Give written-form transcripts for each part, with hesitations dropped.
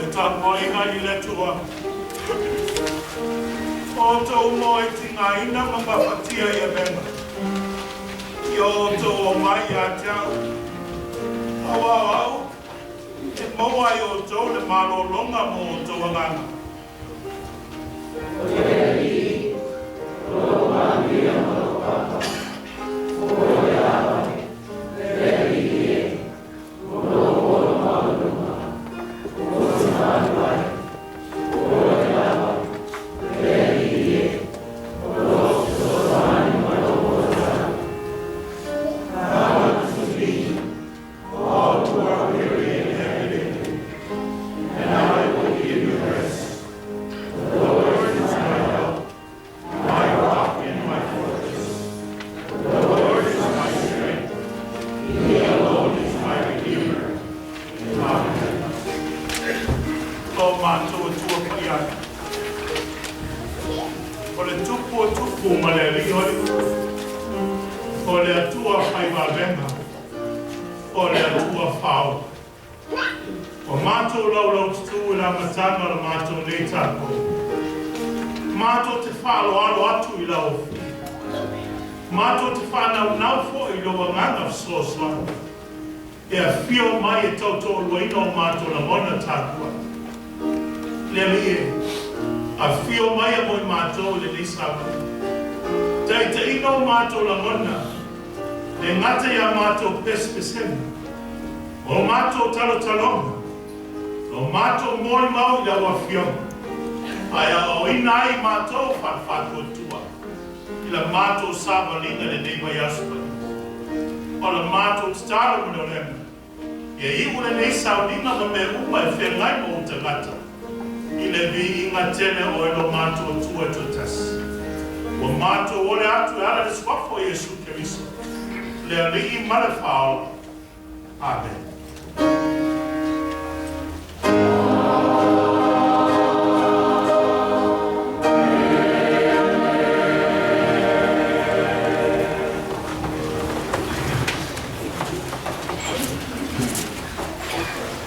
Le tapuaiga i le Atua. O outou moe tigaina ma gafatia i avega, ia outou omai ia te au, aua o au e maua ai outou le malologa mo outou agaga. O le Alii, o lou manuia ma lou ava, o le ava, le Alii e, o lou ola maualuga, ou te malu ai, o le ava, le Alii e, o lou fesoasoani ma lou olataga. I want to be All who are weary and heavy laden, and I will give you rest. The Lord is my help, my rock and my fortress. The Lord is my strength. He alone is my Redeemer. Amen. Lo matou Atua paia, o le Tupu o tupu ma le Alii o alii, o le Atua faivavega, o le Atua faaola. Ua matou laulaututu i le amataga o le matou nei tapuaiga. Matou te faaaloalo atu i lau afio. Matou te faanaunau foi i lou agaga fesoasoani. E afio mai e tautoaluaina o matou lagona tapuai. Le Alii e, afio mai mo i matou i lenei savaliga. Taitaiina o matou lagona, le gata ia matou pesepesega, o matou talotaloga, o matou molimau i lau afioga, ae aoaoina ai matou faatuatua i la matou savaliga lenei vaiaso paia. O le matou tatalo ma le olema, ia iu lenei sauniga ma mea uma e feagai ma ou tagata, i le viiga tele o oe lo matou Atua e toatasi. Ua matou ole atu e ala i le suafa o Iesu Keriso, le Alii ma le Faaola. Amen.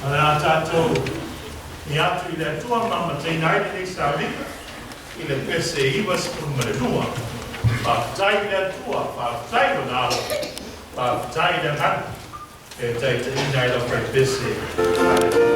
O le a tatou i atu i le Atua ma amataina ai lenei sauniga i le pese 92. Faafetai i le Atua, faafetai lona alofa, faafetai i le agaga e taitaiina ai lau faipese. Haleluia.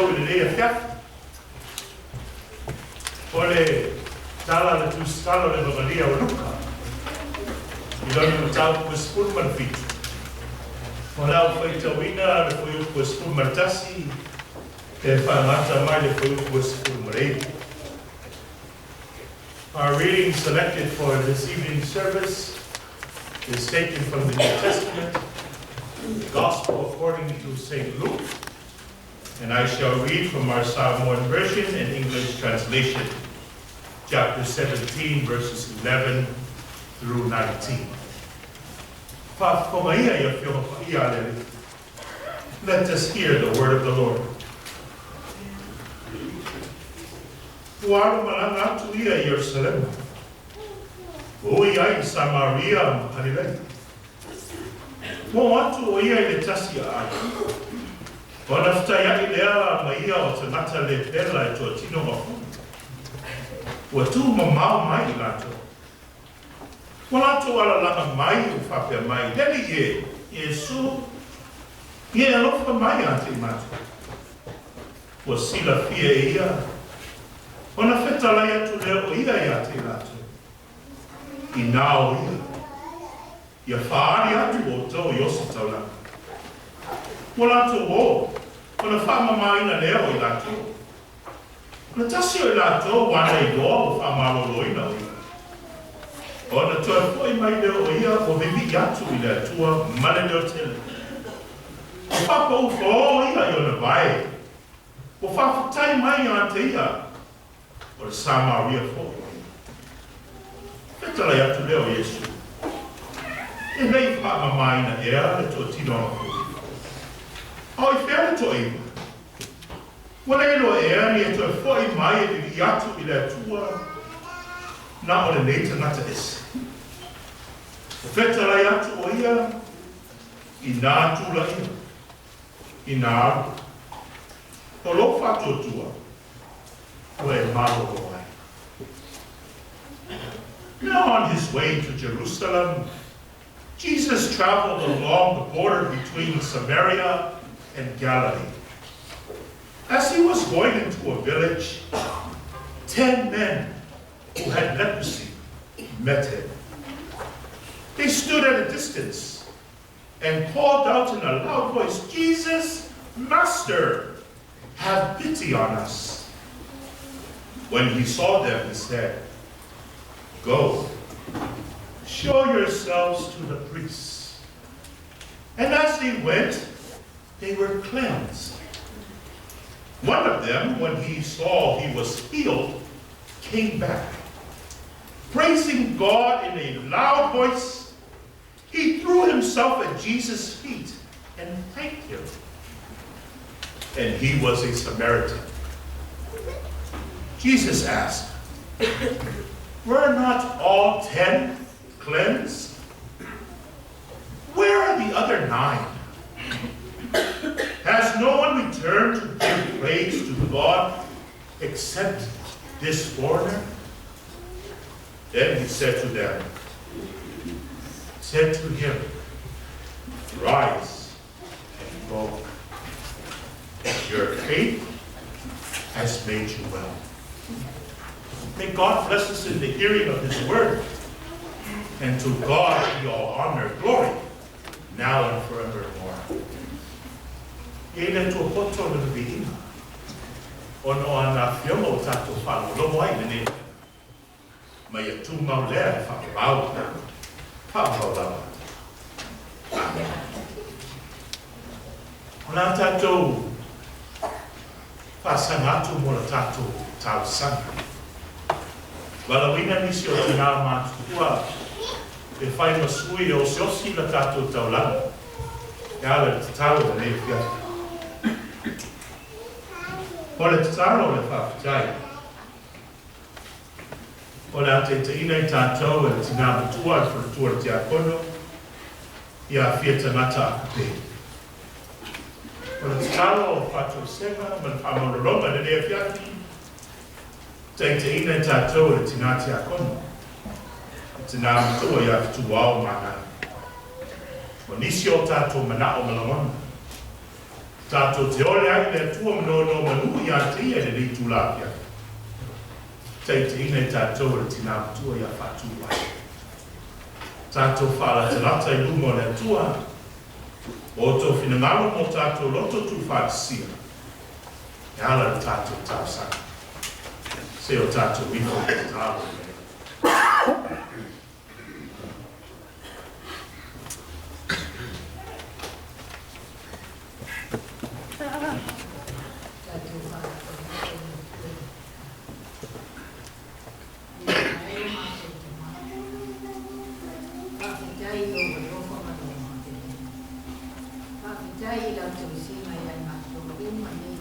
tatou i lenei afiafi. O le tala a le Tusitala o le Evagelia o Luka i lona mataupu e 17. O le a ou faitauina le fuaiupu e 11 e faagata mai le fuaiupu e 19. Our reading selected for this evening's service is taken from the New Testament, the Gospel according to St. Luke, and I shall read from our Samoan version and English translation, chapter 17, verses 11 through 19. Faafofoga ia i Afioga Paia a le Alii. Let us hear the word of the Lord. Ua alu malaga atu ia i Ierusalema, ua ui ai i Samaria ma Kalilea. Ua oo atu o ia i le tasi aai, ona fetaiai lea ma ia o tagata lepela e toatino mafuli, ua tuumamao mai i latou. Ua latou alalaga mai ua faapea mai, Le Alii e, Iesu, ia e alofa mai ia te i matou. Ua silafia e ia, ona fetalai atu lea o ia ia te i latou, Inā o ia, ia faaali atu outou i ositaulaga. Ua latou o, ona faamamaina lea o i latou. O le tasi o i latou ua ana iloa ua faamaloloina o ia. Ona toe foi mai lea o ia ua vivii atu i le Atua ma le leo tele. Ua faapaū faoao ia i ona vae, ua faafetai mai ia te ia, o le Samaria foi o ia. Fetalai atu lea o Iesu, E le i faamamaina ea le toatino agafuli? A o i fea le toaiva? Ua le iloa ea ni e toe foi mai e vivii atu i le Atua na o lenei tagata ese? Ua fetalai atu o ia i nā tulaia, i nā alu. O lou faatuatua, ua e malolo ai. Now on his way to Jerusalem, Jesus traveled along the border between Samaria and Galilee. As he was going into a village, 10 men who had leprosy met him. They stood at a distance and called out in a loud voice, Jesus, Master, have pity on us. When he saw them, he said, Go, show yourselves to the priests. And as they went, they were cleansed. One of them, when he saw he was healed, came back, praising God in a loud voice. He threw himself at Jesus' feet and thanked him. And he was a Samaritan. Jesus asked, Were not all 10 cleansed? Where are the other 9? Has no one returned to give praise to God except this foreigner? Then he said to them, said to him, Rise and go. Your faith has made you well. May God bless us in the hearing of his word. And to God be all honor, glory, now and forevermore. Ia i le Atua poto le viiga, ona o ana afioga ua tatou faalogologo ai i lenei afiafi. Ma ia tumau lea e faavavau, faavavau lava. Amene. O le a tatou faasaga atu mo le tatou talosaga. Valaauina nisi o tinā matutua e fai ma sui e osiosi le tatou taulaga e ala i le tatalo o lenei afiafi. O le tatalo o le faafetai, o le a taitaiina i tatou e le tinā matua a le faletua o le tiakono ia Afia Tagata Akape. O le tatalo o faatoesega ma le faamaualaloga i lenei afiafi, taitaiina i tatou e le tinā tiakono, le tinā matua ia Fetuao Manai. O nisi o tatou manao ma lagona. Tatou te ole ai i le Atua ma nonomanu iā te Ia i lenei itula afiafi. Taitaiina i tatou e le Tina Matua ia Faatuvai. Tatou faalatalata i luma o le Atua, o outou finagalo ma o tatou loto tuufaatasia e ala i le tatou talosaga. Se o tatou ifo i le tatalo i le Faafetai i lou alofa ma lou aotelega. Faafetai i lau tausiga ia i matou uma nei,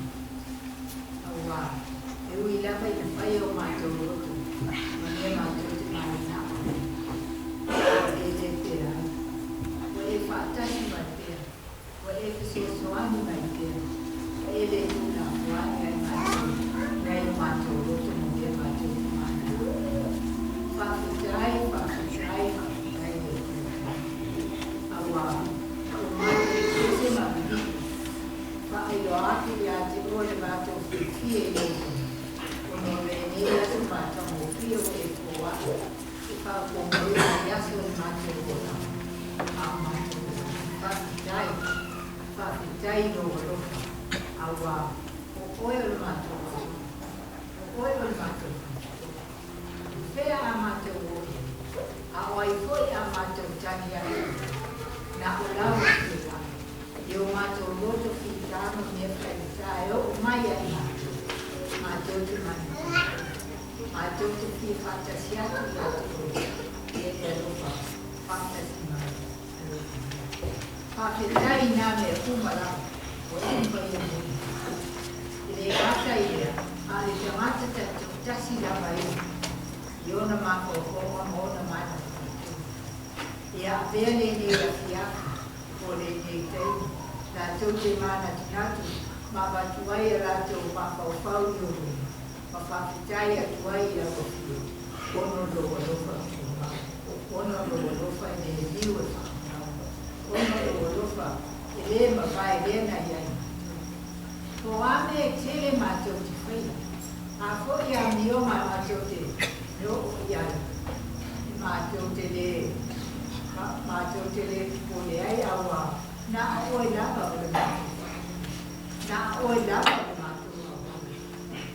aua e ui lava i le fai o matou loto ma mea matou te mananao ai, ua e le pea ai, ua e faatasi mai pea, ua e fesoasoani mai pea, ua e le tuulafoai ia i matou nai o matou loto ma mea matou te mananao ai. Faafetai, faafetai, faafetai le Atua. Aua ua matou ese ma liliu, faailoa atu ia te oe le matou fiafia i lou luma, ona o lenei aso matagofie ua e foai e faaopoopo ai aso o le matou olaga a o matou ola. Faafetai, faafetai i lou alofa, aua o oe o le matou Atua, o oe o le matou Faitotoa. O fea a matou o i ai, a o ai foi a matou tagi atu i ai? Na o lau afioaga, i o matou loto fita ma mea faigata e oo mai ia i matou, matou te manatu ai, matou te fia faatasi atu ia te oe, ia e alofa faatasi mai, alofa mai. Faafetai i nā mea uma lava ua e faia mo i matou. E le gata i lea, a o le tagata taitoatasi lava ia, i ona mafaufauga ma ona manatunatuga. Ia avea lenei afiafi po o lenei taimi latou te manatunatu ma avatu ai a latou mafaufau i ou luma ma faafetai atu ai i lau Afioga ona o lou alofa tumau, ona o lou alofa e le liu e faamanao, ona o lou alofa e le mavae lea na i ai matou. Po o a mea e tele matou te faia, a foi amioga matou te noo i ai, e matou te le matou te le popole ai, auā na o oe lava o le matou faaiuga, na o oe lava o le matou auauna,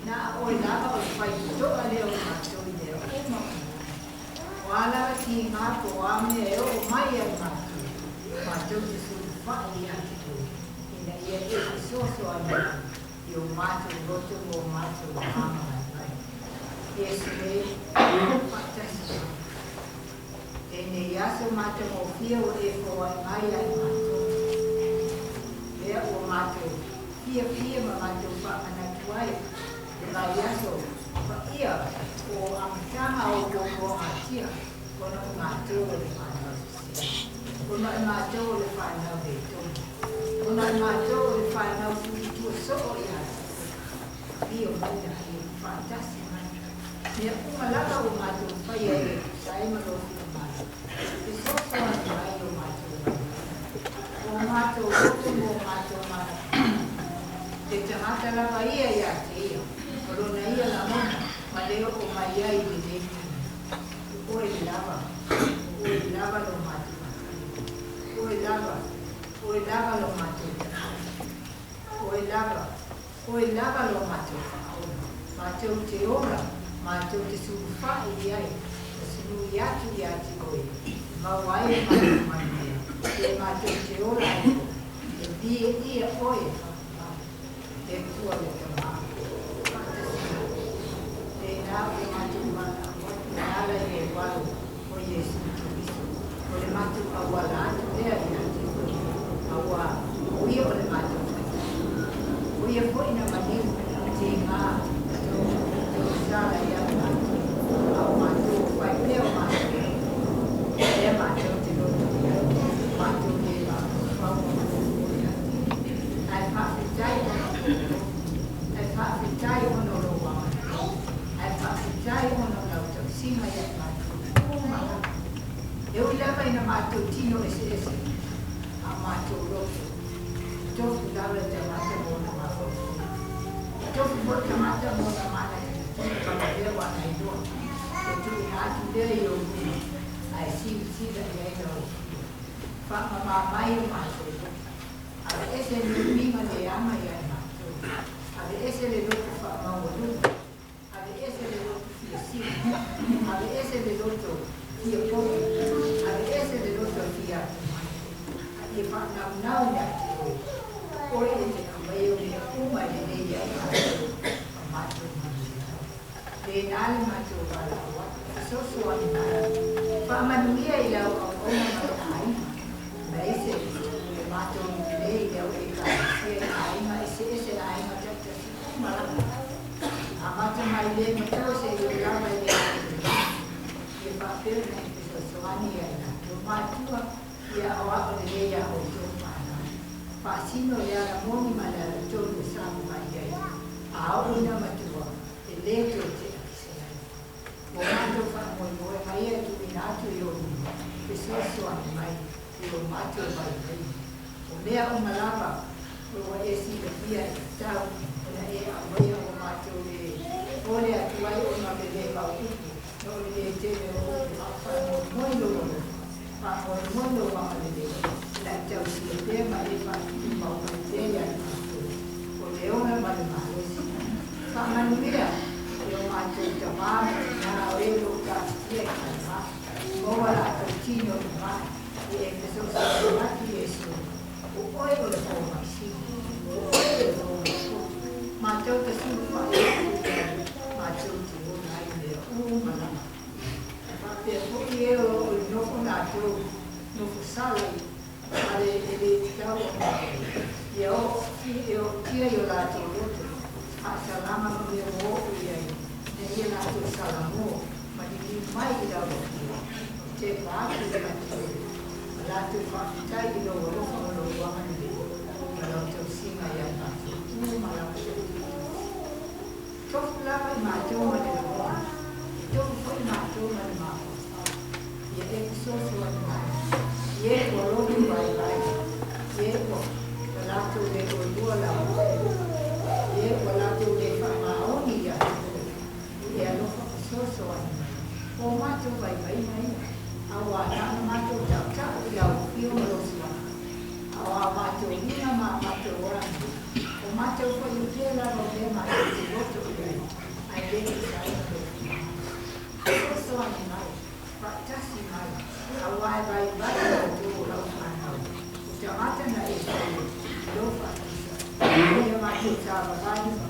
na o oe lava o le faitotoa lea o matou i mea uma o matou. O a lava tiga po o a mea e oo mai ia i matou, matou te sulufai ia te oe, ina ia e fesoasoani mai i o matou loto ma o matou agaga vaivai. Iesu e, faatasi mai. Lenei aso matagofie ua e foai mai ia i matou, lea ua matou fiafia ma matou faamanatu ai le vaiaso paia o amataga o puapuagatia ona o matou o le fanau sese, ona o matou o le fanau le tonu, ona o matou o le fanau fuitua soo ia te oe. Afio mai laia, faatasi mai. Mea uma lava ua matou faia e le tusa ai ma lou finagalo, fesoasoani mai i o matou vaivaiga, o matou loto ma o matou manatunatuga. Le tagata lava ia ia te ia, o lona ia lagona ma le oo mai ai i lenei taimi. O oe lava, o oe lava lo matou Matai. O oe lava, o oe lava lo matou Taitai. O oe lava, Oe lava lo matou faaola, matou te ola, matou te sulufai i ai, ma sului atu ia te oe, e maua ai le matou manuia, pe matou te ola ai foi, e viia oe e faamavae, le Atua le Tama, faatasi mai. Tēnā o matou valaau atu e ala i lou Alo o Iesu Keriso, o le matou auala atu lea ia te oe, auā o ia o le matou faitalia. O ia foi na maliu tiga tausala ia i matou, a o matou o fai pea o matou loto. Lea matou te loto i ai, matou le mafaufau ma fuafua ia te oe. Ae faafetai ona o lou alofa, ae faafetai ona o lou agalelei, ae faafetai ona o lau tausiga ia i matou uma lava. E ui lava ina matou tino eseese a matou loto, tofu lava le tagata ma ona mafaufauga. E tofu foi le tagata ma ona manatunatuga ma lavea ua ana iloa, e tuuina atu lea i ou luma, ae silasila i ai lau Afioga. Faamamā mai o matou loto. Aveese le uiga leaga ia i matou. Aveese le loto faamaualuga. Aveese le loto fia sili. Aveese le loto fia poto. Aveese le loto fia atamai. A ia faanaunau ia te oe, o oe e te aumaia o mea uma e lelei ai matou ma matou manuia. Tēnā le matou valaau atu, fesoasoani mai. Faamanuia i lau auauna ma le aiga, aemaise o le matou nuu nei i lau Ekalesia i aiga eseese, aiga taitasi uma lava. Amata mai le matua seia lava i le atoa. Ia faapea ona e fesoasoani ia i latou matua, ia aoao lelei a outou fanau. Faasino le ala moni ma le ala tonu e savavali ai, a oo ina matua, e lē toe tea ese ai. Ua matou faamoemoega ia e tuuina atu i ou luma, fesoasoani mai i o matou vaivaiga. O mea uma lava ua e silafia e tatau ona e aumaia ua matou lē ole atu ai ona o le lē mau upu ma o le lē tele o upu, a o faamoemoe i lou alofa, faamoemoe i lou agalelei, o le a tausia pea ma e faatumau mai pea ia i matou o le ola ma le malosi. Faamanuia i o matou tamā ma tinā o e o lo o taatitia i falemai, maua latou tino i mai, ia e fesoasoani atu Iesu, o oe o le fomai sili, o oe o le fomai poto, matou te sulufai atu i ai, matou te ola ai i mea uma lava. E faapea foi e o lo o i nofo latou nofo sala i fale e le tatau ona ia ootia i o latou loto faasalama ma mea ua oo i ai, ina ia latou salamo ma liliu mai i lau Afioga, o tepa atu ia te oe, ma latou faafetai i lou alofa ma lou agalelei ma lau tausiga ia i matou uma lava taitoatasi. Tofu lava i matou ma le lagona, e tofu foi matou ma le mafaufau, ia e fesoasoani mai i e ua loto vaivai, i e ua latou le oilua lau Afioga, i e ua latou le faamaoni ia te oe, i e alofa fesoasoani mai. O matou vaivaiga ia, auā na ona matou tautau i lau afio ma lou suafa, a o a matou uiga ma a matou olaga, o matou foi o pea lava o mea matou te loto i ai, ae le tusa ai ma lou finagalo. Fesoasoani mai, faatasi mai, auā e vaivai matou o lau fanau, o tagata na e faia i lou faatusa, ina ia matou savavali ma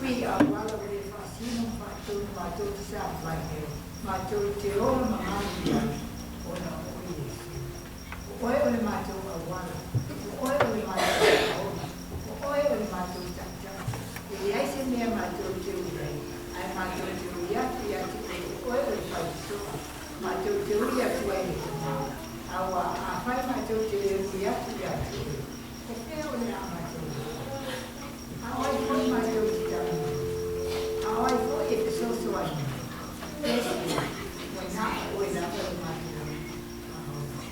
ui i auala ua le faasino ma faatonu matou te savavali ai, matou te ola mamalu ai ona o oe Iesu. O oe o le matou auala, o oe o le matou ogaoga, o oe o le matou taitai. E leai se mea matou te ui ai, ae matou te ui atu ia te oe, o oe o le faitotoa. Matou te ui atu ai i le Tama, auā afai matou te le ui atu ia te oe, o fea o le a matou loa? A o ai foi matou te tau mai? A o ai foi e fesoasoani mai? Iesu, ua na o oe lava lo matou maona.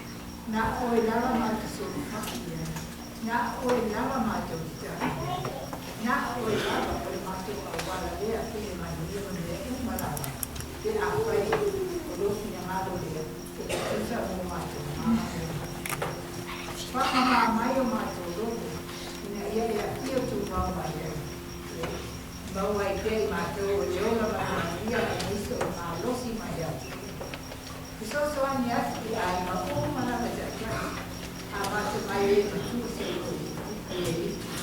Na o oe lava matou solofai i ai. Na o oe lava matou te tau i ai. Na o oe lava o le matou auala lea i le manuia ma mea uma lava, pe afai o lou finagalo lea e tutusa mo matou mama mo matou. Faamamā mai o matou loto ina ia e afio tumau mai ai, e maua ai pea i matou o le ola ma le manuia aemaise o le malosi mai ia te oe. Fesoasoani atu i aiga uma lava taitasi, amata mai e matua seia oo i e iti.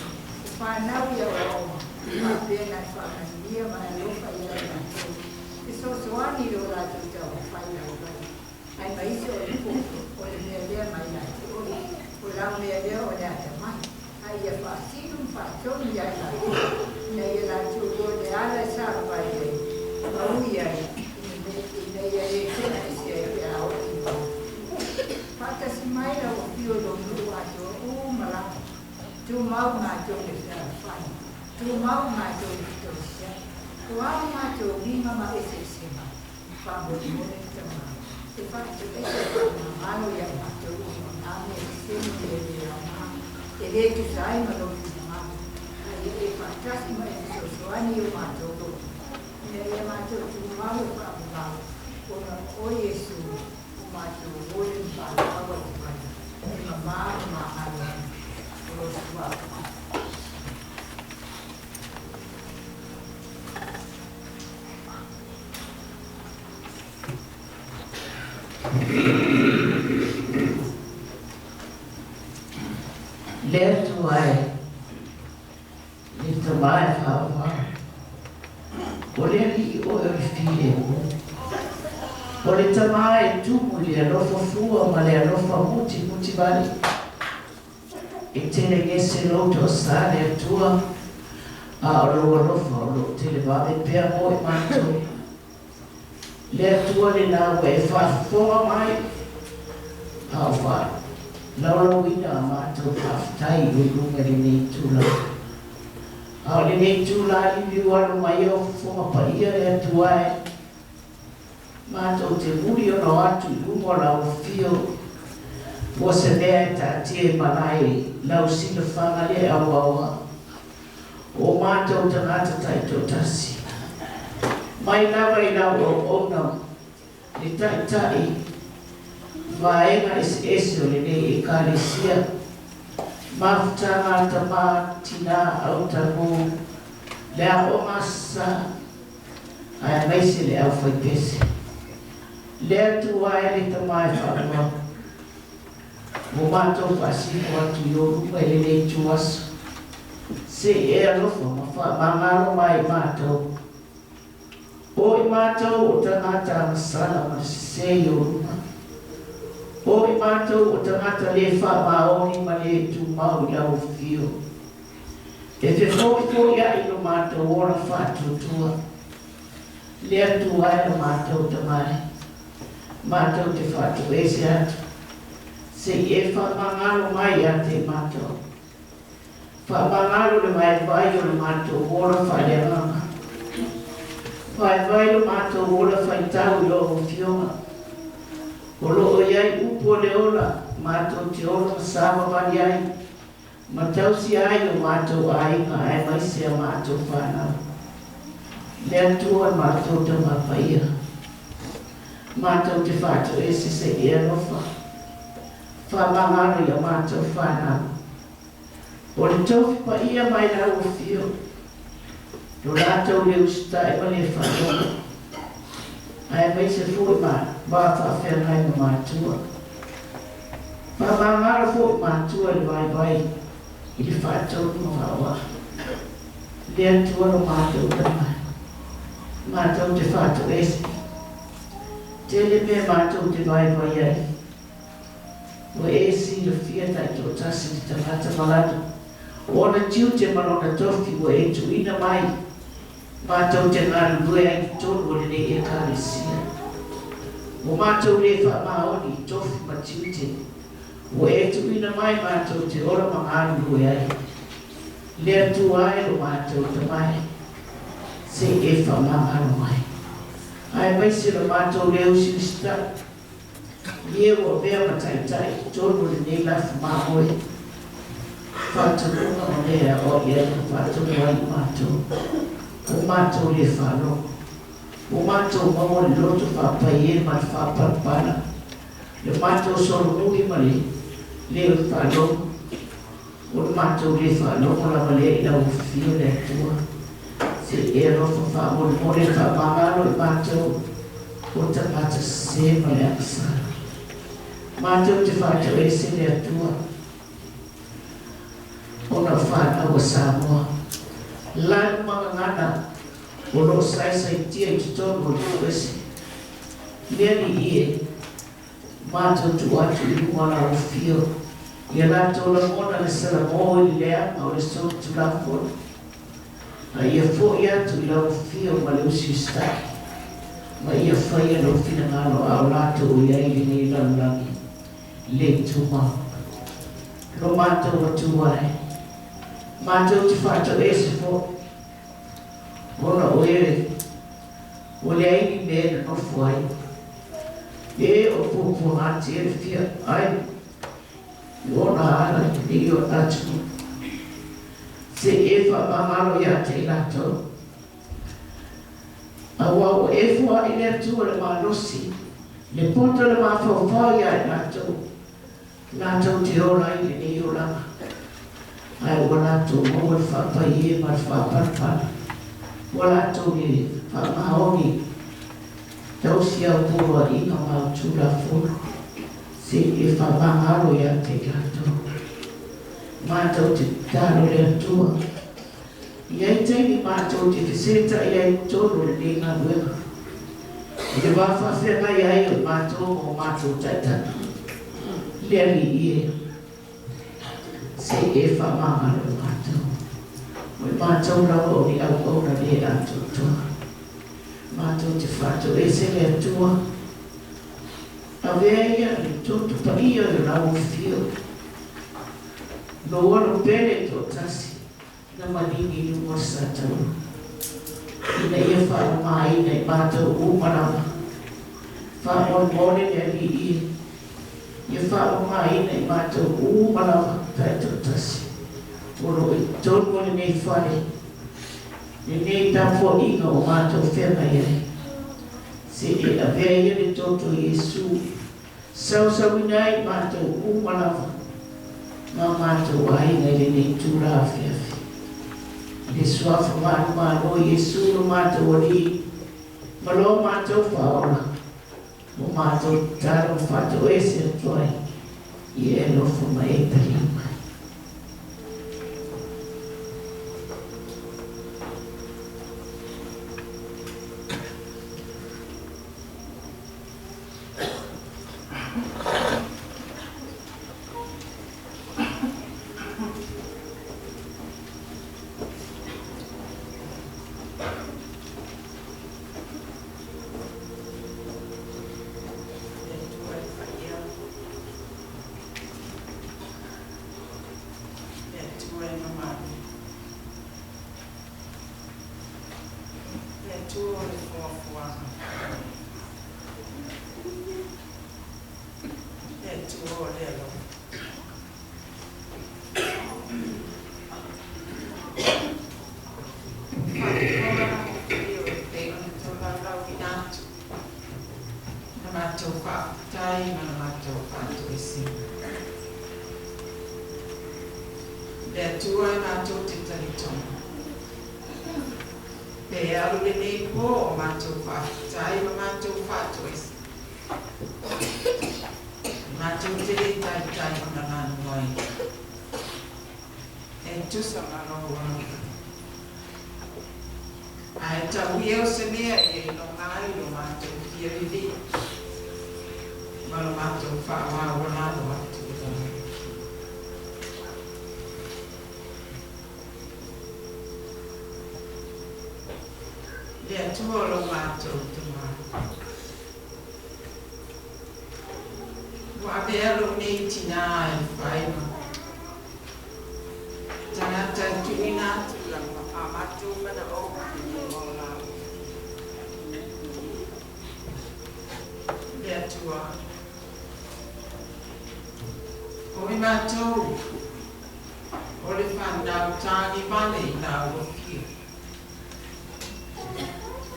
O fanau i aoaoga, faapea na e faamanuia ma alofa i ai latou. Fesoasoani i lo latou taumafai vaivai, aemaise o le poto o le mea lea mai ia te oe, o lau mea lea o le atamai, a ia faasino ma faatonu ia i latou, ina ia latou iloa le ala e savavali ai ma ui ai, ina ia le tea ese ai pe a oo i matua. Faatasi mai lau afio i lou nuu atoa uma lava, tumau matou i le fealofani, tumau matou i le fetausiai, o a o matou uiga ma eseesega, faamolemole le Tama e faatoese e faamagalo ia i matou ona o na mea sese ma mea le aoga e lē tusa ai ma lou finagalo, a ia e faatasi ma e fesoasoani i o matou loto, ina ia matou tumau e faavavau, ona o oe Iesu ua matou ole ma valaau atu ai, e mamā ma magalo ai o lou suafa. Le Atua e, le Tama e faavavau, o le Alii oe o le filemu, o le Tama e tumu i le alofa fua ma le alofa mutimutivale, e tele gese lou toasā le Atua, a o lou alofa o lo o televave pea mo i matou. Le Atua lena ua e faafofoga mai, a o faalaulauina a matou faafetai i luga i lenei itula. A o lenei itula liliu alo mai au fofoga paia le Atua e, matou te muli ona o atu i luma o lau afio, ua se mea e taatia i malae lau silafaga le auaoa o matou tagata taitoatasi. Mai lava i lau auauna le taitai vaega eseese o lenei Ekalesia, mafutaga a tama, tina, autago, le aoga Aso Sa, aemaise le aufaipese. Le Atua e le Tama e faavavau, ua matou faasino atu i ou luma i lenei ituaso, se i e alofa ma faamagalo mai i matou. O i matou o tagata agasala ma le sesē i ou luma. O i matou o tagata le faamaoni ma le tumau i lau afio. E fefoifoia'i lo matou ola faatuatua. Le Atua e lo matou Tama e, matou te faatoese atu, se i e faamagalo mai ia te matou. Faamagalo le vaivai o le matou ola faaleagaga. Vaivai lo matou ola faitau i lau Afioga. O lo o i ai upu o le ola, matou te ola ma savavali ai, ma tausia ai o matou aiga aemaise a matou fanau. Le Atua e matou Tama Paia, matou te faatoese se i e alofa, faamagalo i a matou fanau. O le tofi paia mai lau afio, lo latou le usitai ma le faalogo, aemaise foi ma va faafeagai ma matua. Faamagalo foi matua i le vaivai i le faatonu ma faaoa. Le Atua lo matou Tama, matou te faatoese, tele mea matou te vaivai ai. Ua e silafia taitoatasi le tagata ma lana ona tiute ma lona tofi ua e tuuina mai matou te galulue ai i totonu o lenei Ekalesia. Ua matou le faamaoni i tofi ma tiute ua e tuuina mai matou te ola ma galulue ai. Le Atua e lo matou Tama e, se i e faamagalo mai, aemaise lo matou le usiusitai i e ua avea ma taitai i totonu o lenei lafo mamoe, faatonuga ma mea e aoai ai ma faatonu ai i matou. Ua matou le faalogo, ua matou maua le loto faapaie ma le faapalapala, le matou solomuli ma le leo faalogo, o le matou le faalogo lava lea i lau afio le Atua. Se i e alofa faamolemole faamagalo i matou o tagata sesē ma le agasala. Matou te faatoese le Atua ona o fanau a Samoa. Lanu ma gagana o lo o saisaitia i totonu o le toese. Le Alii e, matou tuu atu i luma o lau afio ia latou lagona le salamo i le leaga o le solitulafono, a ia foi atu i lau afio ma le usiusitai, ma ia faia lou finagalo a o latou i ai i lenei lalolagi le tumau. Lo matou Atua e, matou te faatoese foi, ona o e ua leai ni mea e nonofo ai, e o puapuaga tia le fia ai. I ona ala i lenei o atunuu. Se i e faamagalo ia te i latou. Auā ua e foai le Atua le malosi, le poto le mafaufau ia i latou, latou te ola ai i lenei olaga, ae ua latou maua le faapaie ma le faapalepale, ua latou le faamaoni tausi au poloaiga ma au tulafono, se i e faamagalo ia te i latou. Matou te tatalo i le Atua, e i ai taimi matou te fesetai ai i totonu o lenei galuega, i le va faafeagai ai o matou ma o matou taitai, le Alii e, se i e faamagalo i matou. O i matou lava o ni auauna le atoatoa. Matou te faatoese le Atua, avea ia le toto paia i o lau afio, lou alo pele toatasi na maligi i luga o le sataua, ina ia faamamaina i matou uma lava. Faamolemole le Alii e, ia faamamaina i matou uma lava taitoatasi o lo o i totonu o lenei fale, lenei tapuaiga o matou feagai ai. Se e avea ia le toto o Iesu, sausauina ai i matou uma lava ma matou aiga i lenei itula afiafi. I le Suafa manumalo o Iesu lo matou Alii ma lo matou Faaola, ua matou tatalo ma faatoese atu ai, ia e alofa ma e talia mai. Le Atua e paia, le Atua e mamalu, le Atua o le foafoaga, le Atua o le alofa. Faafofoga lau Afioga e pei ona tolaulauina atu na matou faafetai ma na matou faatoesega. Le Atua e matou te talitonu. Pe alu lenei po o matou faafetai ma matou faatoesega, matou te le taitai ona lanu ai e tusa ma lou alofa. Ae tau ia o se mea ia iloga ai lo matou fia vivii ma lo matou faamaualalo atu i lau Afio. Le Atua o lo matou Tama, ua avea lou nei tinā e fai ma tagata e tuuina atu a matou manaoga i luma o lau Afio. Le Atua, o i matou o le fanau tagivale i lau Afio.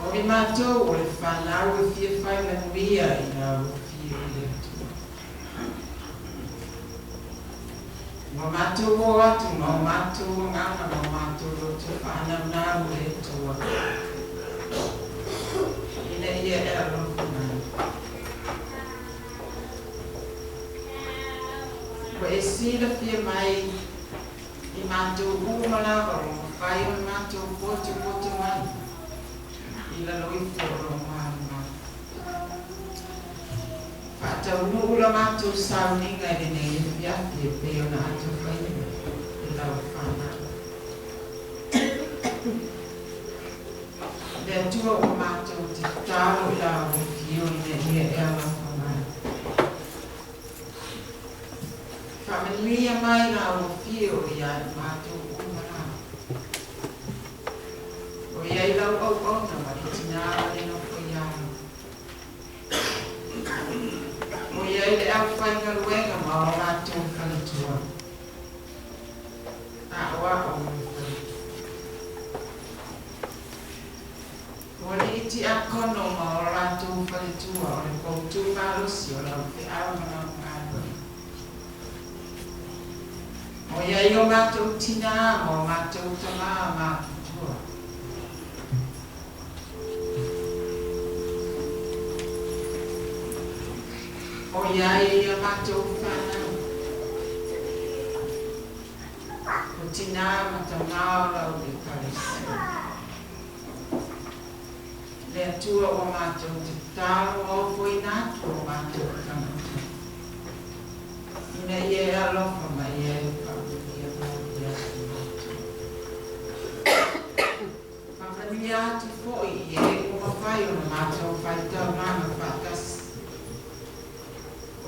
O i matou o le fanau e fia fai manuia i lau Afio i le Atua. Ua matou o atu ma o matou agaga ma o matou loto faanaunau i le Atua, ina ia e alofa mai. Ua e silafia mai i matou uma lava ua mafai ona matou potopoto mai i lalo ifo o lou malumalu. Faataunuu la matou sauniga i lenei afiafi e pei ona atofaina e lau fanau. Le Atua ua matou tatalo i lau Afio ina ia e alofa mai. Faamanuia mai lau Afio ia i matou uma lava. O i ai lau auauna ma le tinā ma le nofo i alo. O i ai le aufaigaluega ma o latou faletua. nei tiakono ma o latou faletua o le poutu malosi o lau feau ma lau galuega. O i ai o matou tinā ma o matou tamā matutua. O i ai a matou fanau. O tinā ma tamā o lau Ekalesia. Le Atua ua matou tatalo ma ofoina atu o matou tagata, ina ia e alofa ma ia e faamanuia mai ia i matou. Faamanuia atu foi i e ua mafai ona matou faitaulaga faatasi,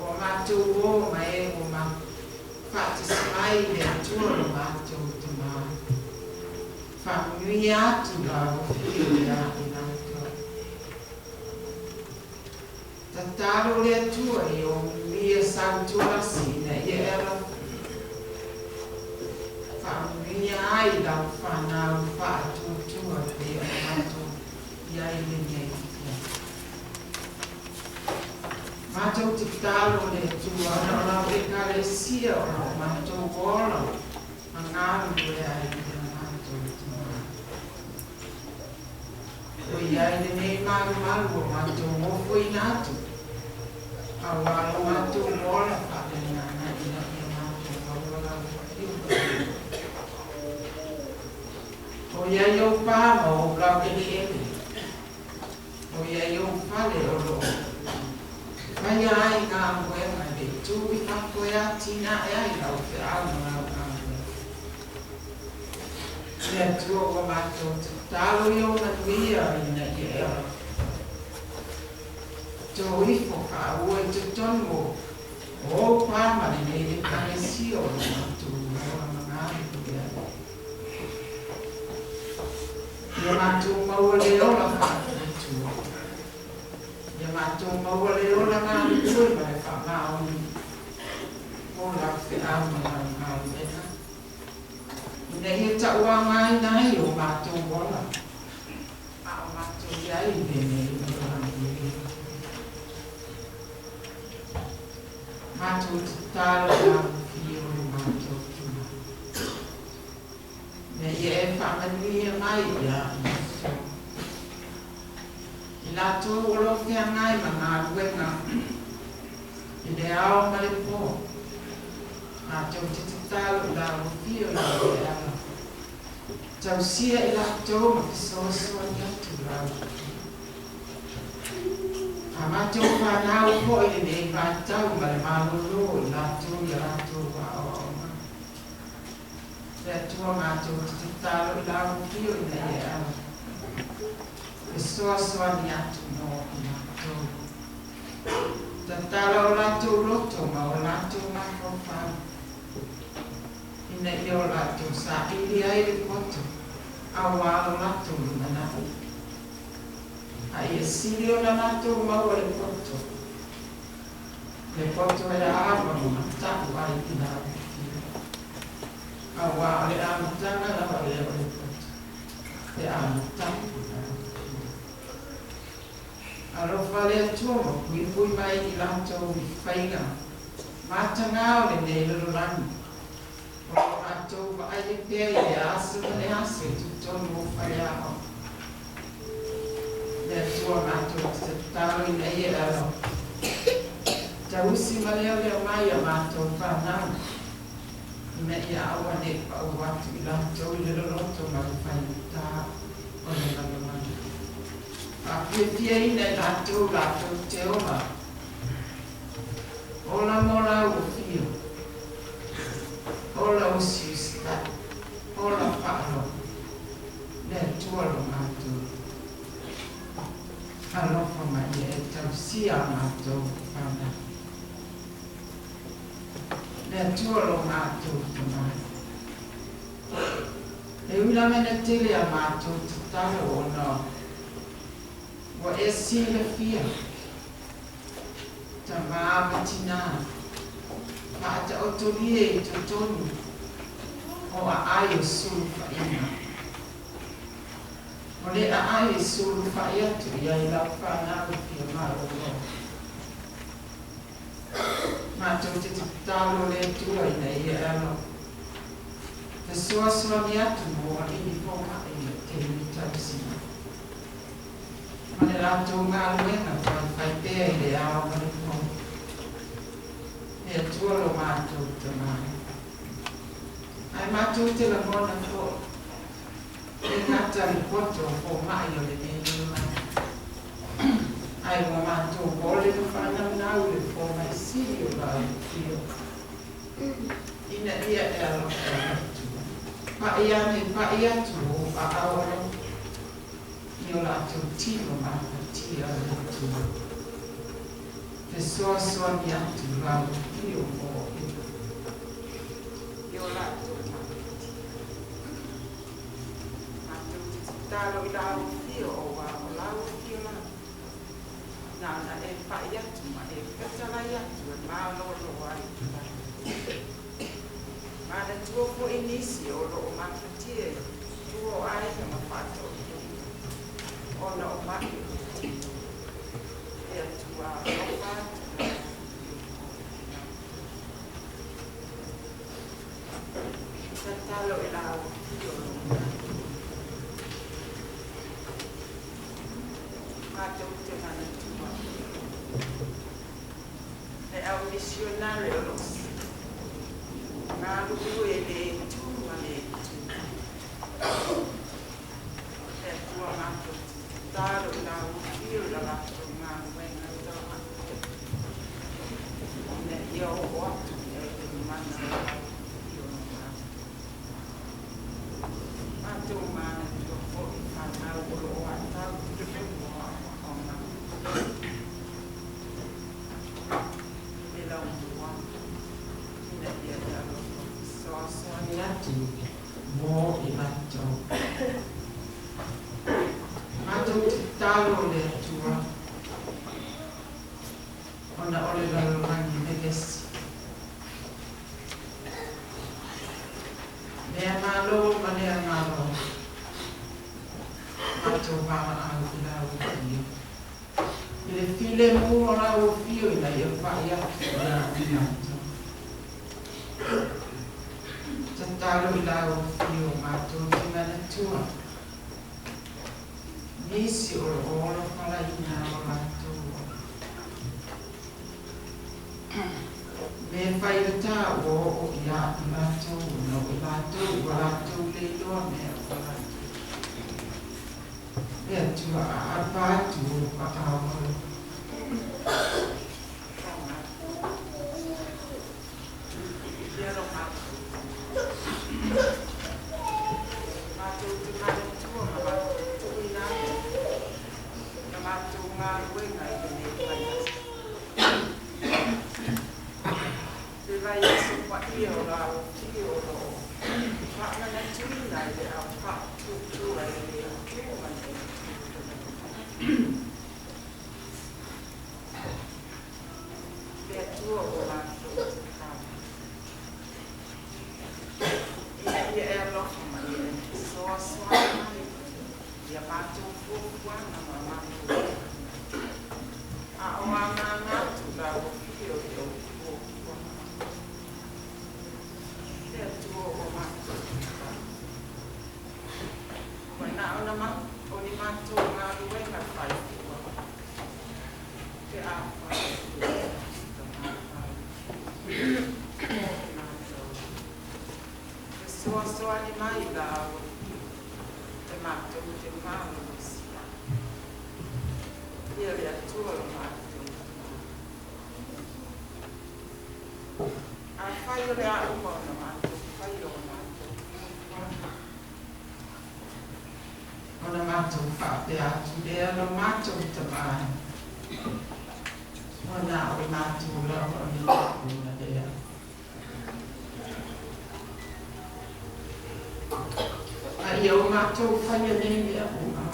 o a matou uō ma e ua faatasi mai i le Atua lo matou Tamā. Faamanuia atu lau Afio ia i latou. Tatalo le Atua i o manuia sautuasi ina ia e alofa. Faamanuia ai lau fanau faatuatua e pei ona matou i ai lenei afiafi. Matou tatalo le Atua ona o lau Ekalesia o lo o matou ola ma galulue ai i le matou Tamā. O i ai lenei malumalu o matou ofoina atu, auā lo matou ola faaleagaga ina ia matou maua lau afio paia. O i ai ou pā ma ou laueleele, o i ai ou fale o lo o faia ai galuega i le itu i fafo e atinae ai lau feau ma lau galuega. Le Atua ua matou tatalo i ou manuia ina ia e alofa. To ifo faaua i totonu o ou pā ma lenei Ekalesia o lo matou ola ma galulue ai. Ia matou maua le ola faatuatua. Ia matou maua le ola galulue ma le faamaoni o lau feau ma lau galuega, ina ia tauagaina ai o matou ola a o matou i ai i lenei lalolagi e. Matou tatalo i lau afio lo matou Tamā, ina ia e faamanuia mai ia matou. I latou o lo o feagai ma galuega i le ao ma le pō, matou te tatalo i lau afio ina ia e alofa. Tausia i latou ma fesoasoani atu lau afio. A matou fanau foi i lenei vaitau ma le malolo i latou i a latou aoaoga. Le Atua matou te tatalo i lau afio ina ia e alofa. Fesoasoani atu mo i latou. Tatala o latou loto ma o latou mafaufau, ina ia o latou saili ai le poto auā lo latou lumanai. A ia sili ona latou maua le poto, le poto e ava ma mata'u ai i lau afio, auā o le amataga lava lea o le poto pe a mata'u i lau afio. Alofa le Atua ma puipui mai i latou i faiga matagā o lenei lalolagi, o lo o latou vaaia pea i le aso ma le aso i totonu o faleaoga. Le Atua matou te tatalo ina ia e alofa. Tausi ma leoleo mai a matou fanau, ina ia aua ne i pau atu i latou i le loloto ma le faigata o le lalolagi. Faafiafiaina i latou latou te ola, ola mo lau afio, ola usiusitai, ola faalogo, le Atua lo matou Alofa ma ia e tausia a matou fanau. Le Atua lo matou Tamā. E ui lava ina tele a matou tatalo ona ua e silafia, tamā ma tinā, faataotolia i totonu o aai o sulufaiga. O le aai e sulufa'i atu i ai lau fanau e fia malōlō. Matou te tatalo i le Atua ina ia e alofa fesoasoani atu mo alii foma'i i le taimi tausiga ma le latou galuega faifaipea i le ao ma le po. Le Atua lo matou Tamā. Ae matou te lagona foi e le gata le poto o foma'i o lenei lalolagi, ae ua matou ole ma faanaunau i le fomai sili o lau Afio, ina ia e alofa e le Atua pa'i ane pa'i atu ou aao alofa i o latou tino mafatia o le Atua. Fesoasoani atu lau Afio mo i o latou mafatia. Matou te tatalo i lau Afio auā o lau Afio lava na ona e pa'i atu ma e fetalai atu e malōlō ai i latou. Manatua foi nisi o loo mafatia i tua o aiga ma faatoʻiina ona o maʻi o le tino. Le Atua alofa atu lau Afio mo i latou. Tatalo i lau Afio lo matou. Matou te manatua le au misionare o loo galulue i le tu ma le tu. Le Atua matou te tatalo i lau Afio i la latou galuega taulai ina ia oo atu i ai le mana o lau Afio lo matou. Matou manatua foi fanau o loo aatau totonu o aoaoga i le laumua ina ia e alofa fesoasoani atu mo i latou. Matou te tatalo i le Atua ona o le lalolagi vevesi. Lea Malo ma lea Malo, matou valaau i lau Afio i le filemu o lau Afio ina ia fa'i atu ia i matou. Tatalo i lau Afio matou te manatua nisi o loo ola falaina o latou ola. Mea faigata ua oo ia i latou ona o i latou ua latou le iloa mea o latou. Le Atua aapa atu ou aao alofa. Ia lo matou Matou te manatua ma matou tuuina atu la matou galuega i lenei vaiaso. Le vaiaso paia o lau Afio o loo faamanatuina i le au faatuatua i le Atua ma le Atua. Le Atua o matou tatalo ina ia e alofa ma ia e fesoasoani mai ia matou fuafuaga ma matou a o agaga atu lau Afio i ou fuafuaga. Le Atua o matou tatalo ua na ona o ni matou galuega faifua pe afai matou. Fesoasoani mai lau Afio e matou te malolosi ia le Atua lo matou Tamā. Afai o le a uma ona matou faia o matou fuafuaga, ona matou faapea atu lea, lo matou Tamā, ua na o i matou lava o le taupuga lea. A ia o matou faia nei mea uma,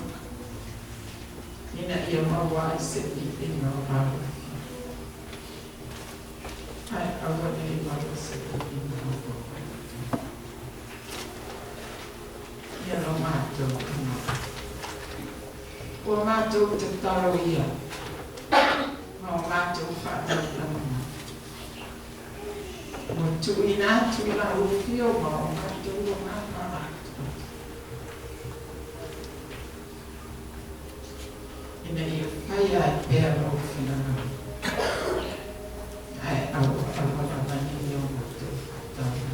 ina ia maua ai se viiga o lau Afioga, ae aua ne i maua se viiga o lou Atua. Ia lo matou Tamā. Ua matou tatalo ia ma o matou faatautaga. Ua tuuina atu i lau afio ma o matou agaga atoa, ina ia faia ai pea lou finagalo, ae aua aua lava ne i o matou faatautaga.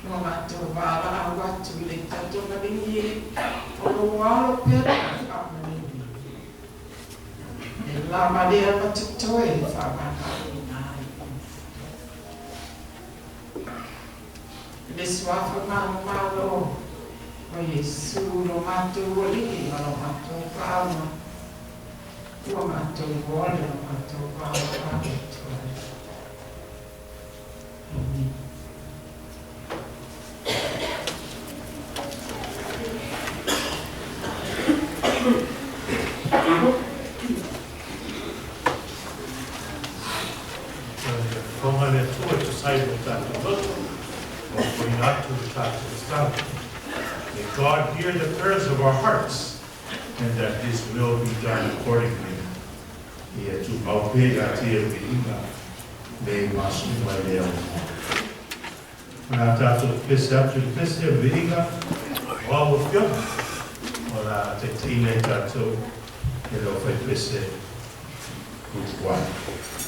Ua matou valaau atu i le tatou maligi e, o lou alo pea le faamaligi. E lava lea ma totoe e faamagaloina ai i matou. I le suafa manumalo o Iesu lo matou Alii ma lo matou Faama, ua matou ole lo matou valaau atu ai. Amene. Fofoga le Atua e tusa ai ma o tatou loto, ua ofoina atu le tatou tatalo. May God hear the prayers of our hearts and that His will be done accordingly. Ia tumau pea ia te ia viiga le masuma i le aumoa. O le a tatou pese atu i le pese o le viiga o lau Afioga o le a taitaiina ai tatou e le aufaipese Group 1.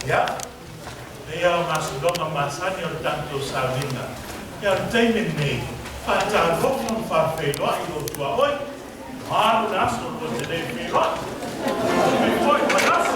Ia, e ia o masaloga masani o le tatou sauniga. Ia, o le taimi lenei, faatalofa ma faafeiloai i lou tuaoi. Malu le aso lua te le feiloai. Umi foi ma le aso.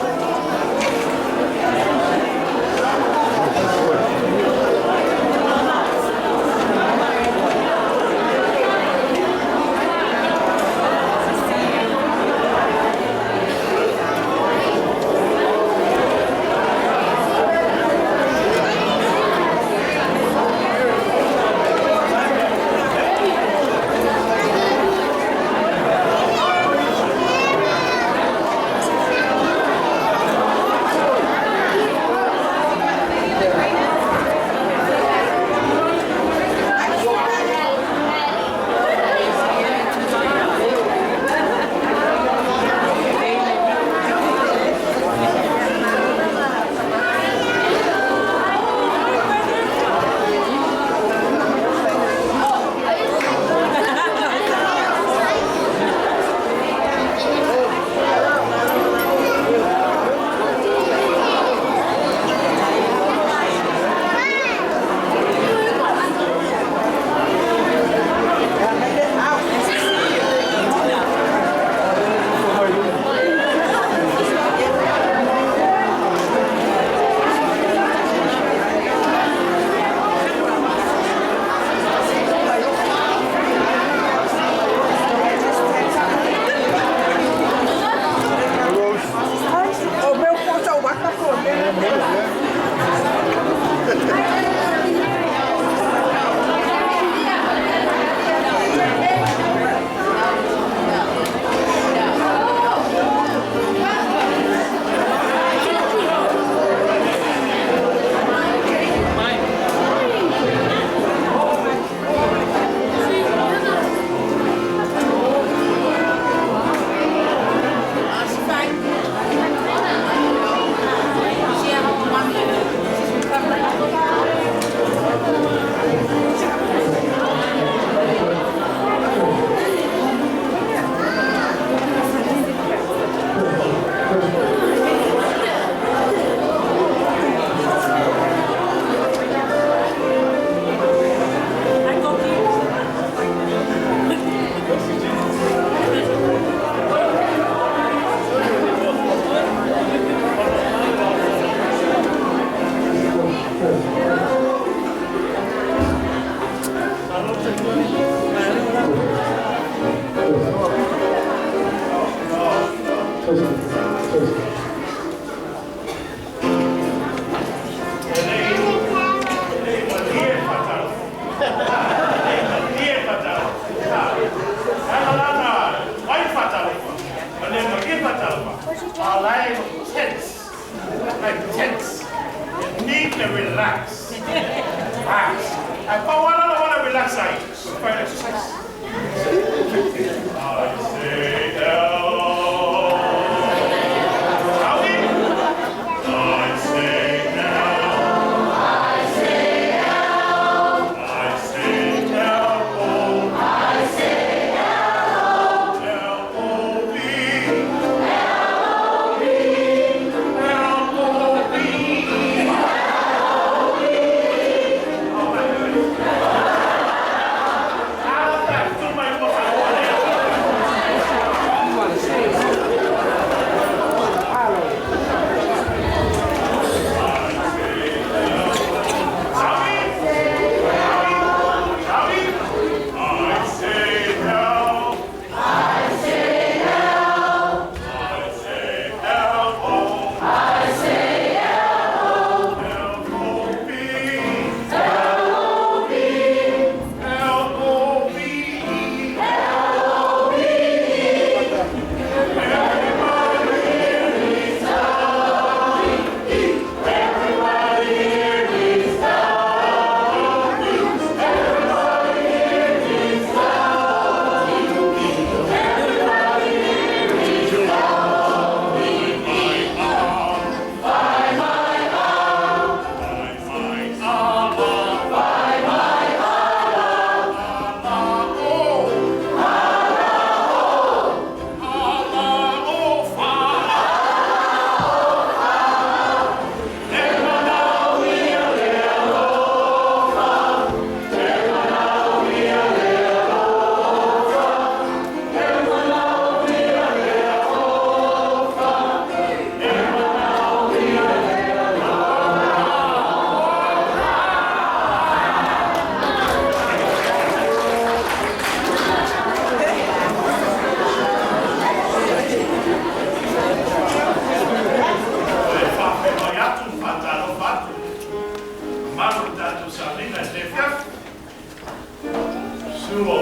like tense. You need to relax. Relax. Ae pau lava la lagona e relax ai, o le fai o le exercise. I say L. Saui. I say L. I say L. I say L O. I say L. L O B. L O B. L O B. I say L. I say L. I say L O. I say L O. L O B. L O B. L O B. L O B. Everybody here is Everybody here is E faafeiloai atu ma faatalofa atu mamalu o le tatou sauniga i lenei afiafi. Susu o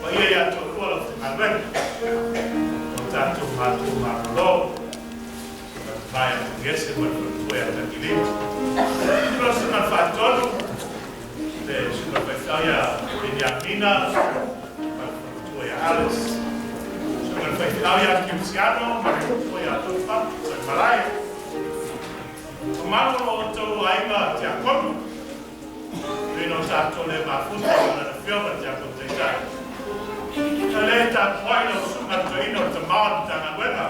paia ia toalua lau faigaluega o tatou matua malolo, susuga tamā ia Tagese ma le faletua ia Tagilima. Susu lau susuga i le Faatonu, le susuga i le faifeau ia Peniamina ma le faletua ia Alice. Susuga i le faifeau ia Kiusiano ma le faletua ia Tofa Toimalae. Mamalu o lo outou aiga tiakono, e ui ina o tatou le mafuta ma lana Afioga i le Tiakono Taitai. Ia lea e tapuai lau Susuga i le Toeaina o le Tama o le Matagaluega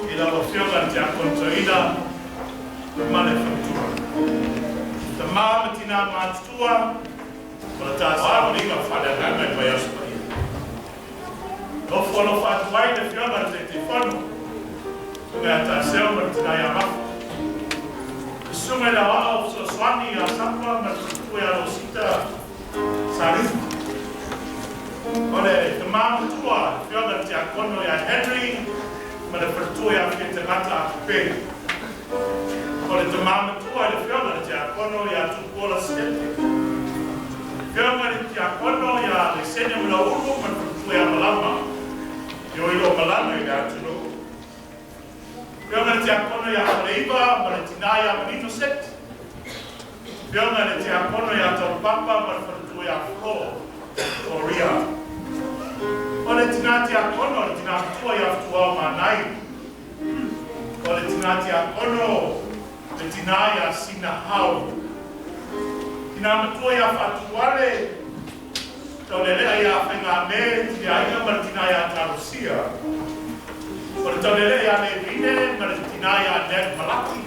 i lau Afioga i le Tiakono Toeaina ma le faletua. Tama ma tinā matutua, o le ta sauniga faaleagaga i le Vaiaso Paia. Nofo alofa atu ai le Afioga i le Taitaifono, Susuga ia Taseo ma le tinā ia Mafa. Le Susuga i le Aoao Fesoasoani ia Sapa ma le faletua ia Rosita Salifu. O le tama matua, le Afioga i le Tiakono ia Henry ma le faletua ia Fiatagata Apepe. O le tama matua i le Afioga i le Tiakono ia Tupuola Sete. Afioga i le Tiakono ia Laisene Malauulu ma le faletua ia Malama, i o i lo malaga i le atunuu. Afioga i le Tiakono ia Faleiva ma le tinā ia Manino Sete. Afioga i le Tiakono ia Taupapa ma le faletua ia Flo Korea. O le tinā tiakono, le tinā matua ia Fetuao Manai. O le tinā tiakono, le tinā ia Sina Hau. Tinā matua ia Fatuale, Taulelea ia Faigame, Tiliaiga ma le tinā ia Tarosia. O le taulelea ia Levine ma le tinā ia Ned Malaki.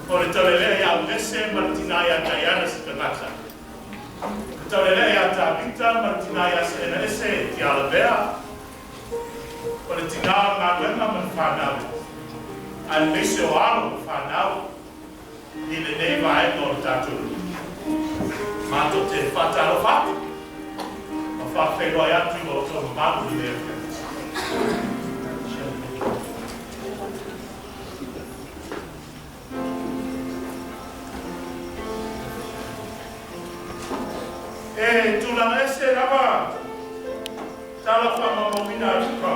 O le taulelea ia Aunese ma le tinā ia Diana Sitagata. Le taulelea ia Tavita ma le tinā ia Seenaese Tialavea. O le tinā o le galuega ma le fanau, aemaise o alo ma fanau i lenei vaega o le tatou nuu. Matou te faatalofa atu ma faafeiloai atu i lo outou mamalu i lenei afiafi. E tulaga ese lava tala faamaumauina a Luka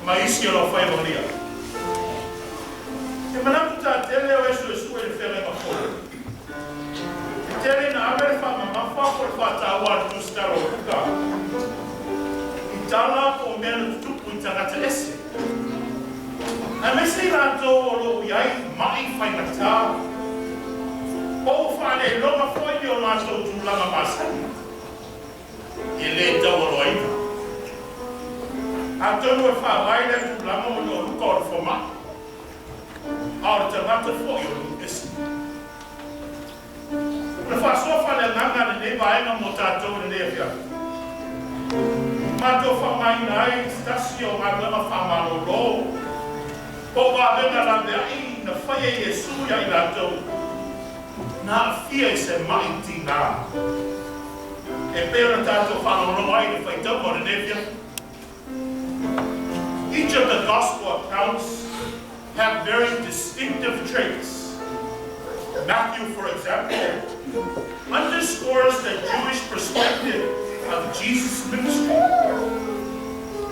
ma isi o lo faiva lia. E manatu tātele o Iesu Iesu e le whenga mafolo. E tele na ave le whaamamafa po le whaataua a le tusitala o Luka. I tala po o mea na tutupu i tagata ese. Aemaise i latou o lo o i ai ma'i faigata, po ua faaleiloga foi ni o latou tulaga masani e lē taualoaina. Atonu e faavae lea tulaga ona o Luka o le foma'i, a o le tagata foi o nuu ese. O le faasoa faaleagaga a lenei vaega mo tatou i lenei afiafi, matou faaaogaina ai se tasi o galuega faamalōlō po o vavega laveai na faia e Iesu iā i latou na aafia i se ma'i tigā, e pei ona tatou faalogologo ai i le faitauga o lenei afiafi. Each of the Gospel accounts have very distinctive traits. Matthew, for example, underscores the Jewish perspective of Jesus' ministry.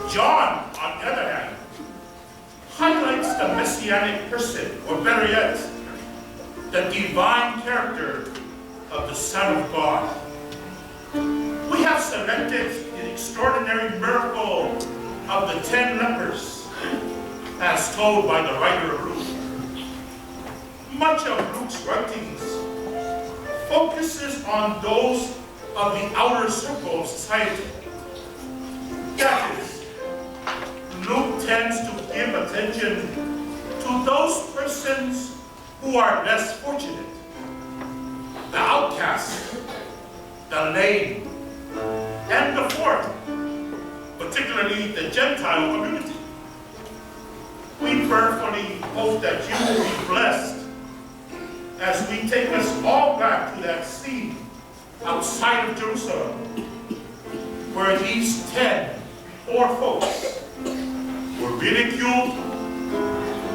John, on the other hand, highlights the messianic person, or better yet, the divine character of the Son of God. We have selected the extraordinary miracle of the 10 lepers, as told by the writer of Luke. Much of Luke's writings focuses on those of the outer circle of society. That is, Luke tends to give attention to those persons who are less fortunate, the outcasts, the lame, and the foreign, particularly the Gentile community. We prayerfully hope that you will be blessed as we take us all back to that scene outside of Jerusalem, where these 10 poor folks were ridiculed,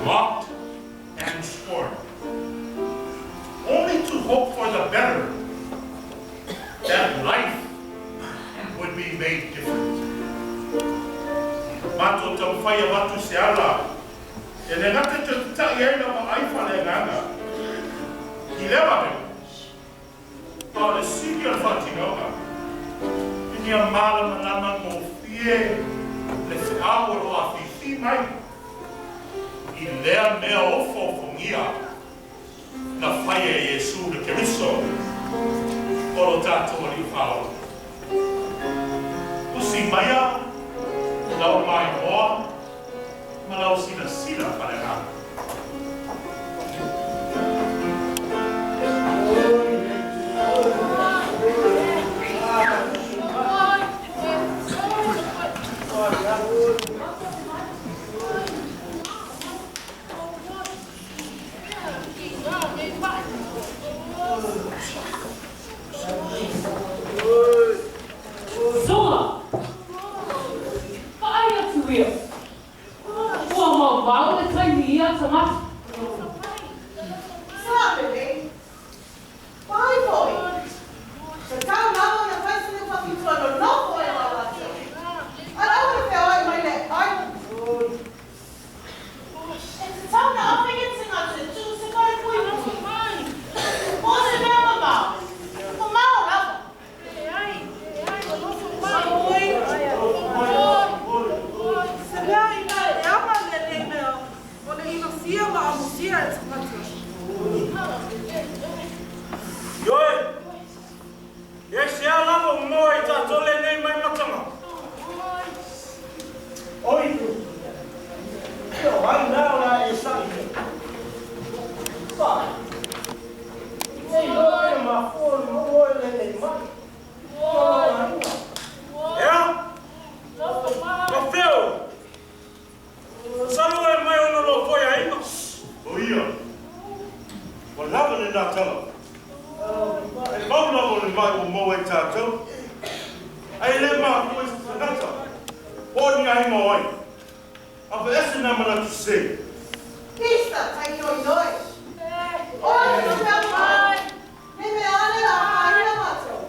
mocked, and scorned, only to hope for the better, that life would be made different. Matou taumafai e avatu se ala e le gata e toe tata'i ai lau vaai faaleagaga i lea vavega, a o le sili o le faatinoga, ina ia malamalama gofie le feau o lo o afifi mai i lea mea ofoofogia na faia e Iesu le Keriso o lo tatou Alii Faaola. Tusi maia lau maimoa ma lau silasila faaleagaga. Sola! Vaai atu ia! Ua maumau le taimi ia tagata. Sa lelei. Pai foi. Tatau lava ona fai sina faapitoa nonofo ai ma latou. Ae aua le feoai mai le ai. E tatau ona ave ia tagata e tuu se kai puipui. Po o se mea mamao. Mamao lava. Se mea ina e ama lenei mea, o le inosia ma amosia e tagata. Ioe, e se a lava o maua i tatou lenei mai mataga. Oi, e o ai nā o la e saʻi nei. Fa, nei loa e mafua le maua e lenei mai. Ea, ma fea oe? Masalo e mai ona lou foi aiga. O ia, ua lava lenā tala. E mau lava o le mai ua maua e tatou. Ae le mafua i se tagata, po o ni aiga o ai. Aveese nā manatu sese. Pisa tai noinoi. Oi no mea mai. Me mea ane la haina matou.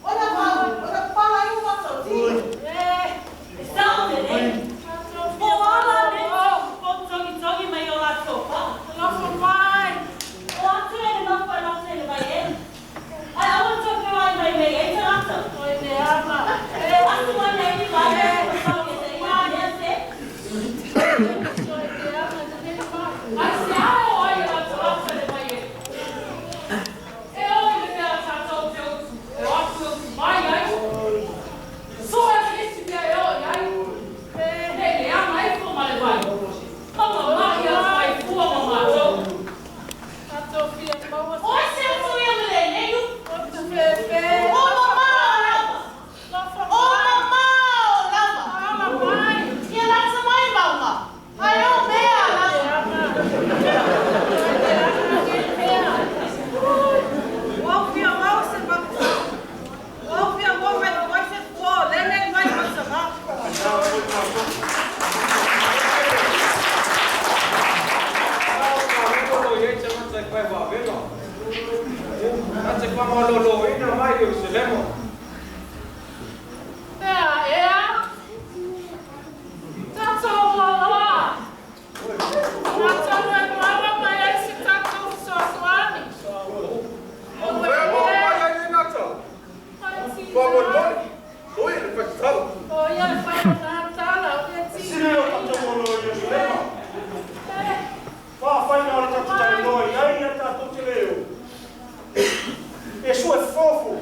Ona pau, ona pala i o matou tino. E sao lelei. Po o a la nei po togitogi mai o latou pā. Ierusalema. Ea, ea. Tatou loa. Tatou e maua mai ai se tatou fesoasoani. O fea maua mai ai nei nā tala? Faamolemole, o ia le faitala. O ia le fai o nā tala, o ia E sili o tatou o loa Ierusalema. Faafaina o le tatou talanoa i ai ia tatou te le o. E sue fofo.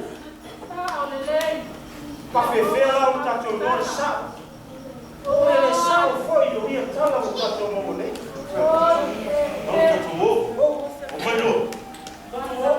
Faafefea la o le tatou iloa le sa'o. O ia le sa'o foi o ia tala ua tatou maua nei. Au tatou o. O mai loa. Tatou o.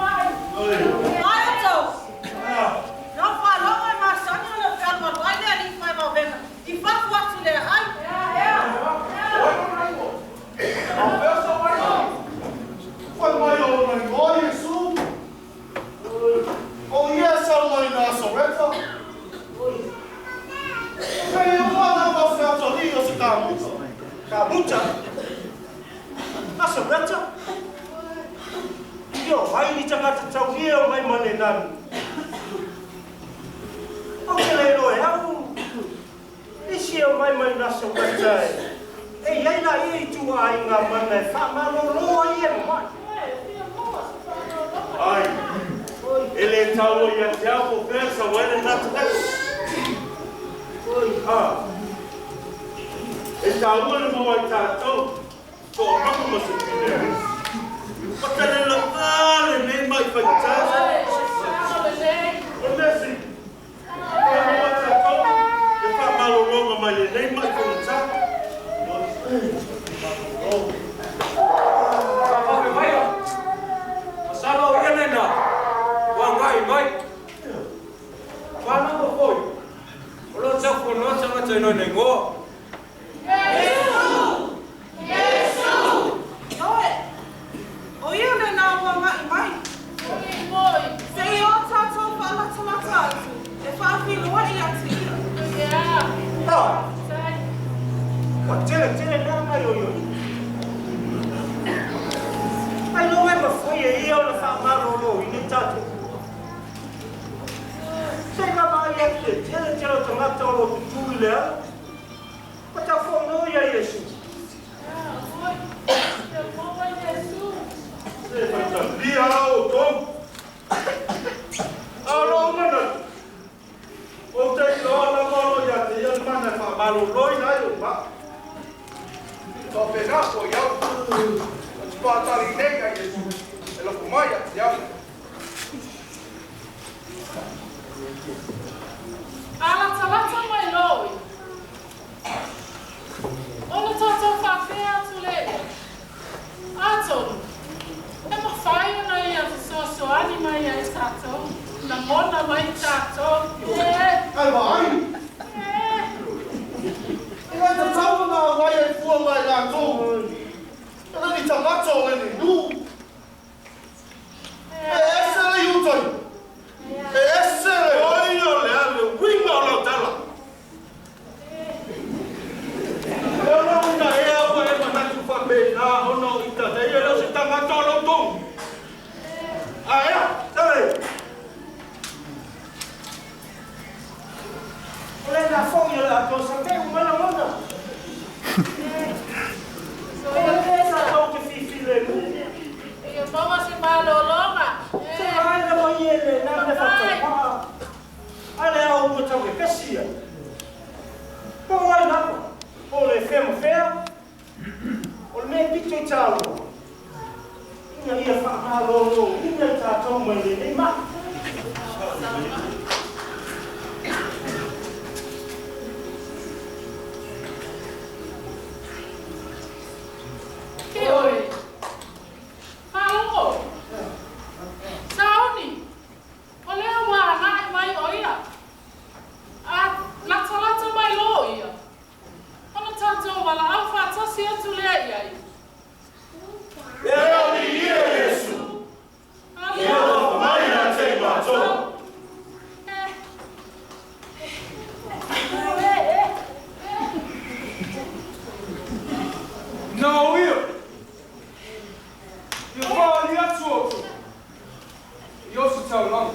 Ai outou! Na faalogo e masani ona fealualuai le alii faivavega i fafo atu i le aai. A o fea sau ai? Fai mai o lona igoa Iesu. O ia e sau mai Nasareta. Pei uma lava o featalii o se kamuta. Kamuta? Nasareta? Ia o ai ni tagata taulia o mai ma le lani. Ou te le iloa e au nisi e omai mai Nasareta e e i ai laia i ituaiga mana e faamalolo ai e mamai. Ai, e le taua ia te au po o fea e sau ai lena tagata. A, e taua le maua ai tatou toamaga ma se filemu. Ua tale lauga lenei mai faigata. O le mea sili, e maua tatou le faamalologa mai lenei mai faigata. Faavave maia, masalo o ia lena ua agai mai. Faalogo foi, o lo o taufonoa tagata i lona igoa. Ioe, o ia lena ua agai mai. Se i o tatou faalatalata atu e faafeiloai ia te ia. A, ua tele tele na gaioioiga. Ailoga e mafai e ia ona faamaloloina i tatou uma. Se i vaavaai atu i le tele tele o tagata o lo o tutū i le ala, ua taufonoa ia Iesu. Se faitalia la outou. A o lou manatu, ou te iloa lava o lo o ia te ia le mana e faamaloloina ai ou maa. Faapena foi au, ou te faatali nei a Iesu e lofo mai ia te au. A latalata mai loi, ona tatou faapea atu lea ia, Atonu, e mafai ona ia fesoasoani mai ai tatou, lagona mai tatou, e. Ai vaai! E le tatau ona auai ai fua mai latou, e le ni tagata o lenei nuu. E ese le Iutai, e ese le. Oi o le a le uiga o lau tala. E ono uiga ea ua e manatu faapena ona o ita nei e le o se tagata o lou tou. A ea, tale. O lena foi o le atoa sa peu ma lagona. O le mea tatou te fifilemu. Ia maua se malologa. Se vaai lava ia i lena mea faatauvaa a le ao ua tau vevesi ai. Po o ai lava, po o le fea ma fea, o le mea pito i taua, ina ia faamalolo. fa'amalōlōina i tatou mai lenei ma'i. Ke oe. Faalogo. Sauni. O lea ua aga'i mai o ia. A latalata mai loa ia. Ona tatou valaau faatasi atu lea i ai. E Alii e Iesu, ia alofa mai ia te i matou. Na o ia, ia fa'aali atu outou i ositaulaga.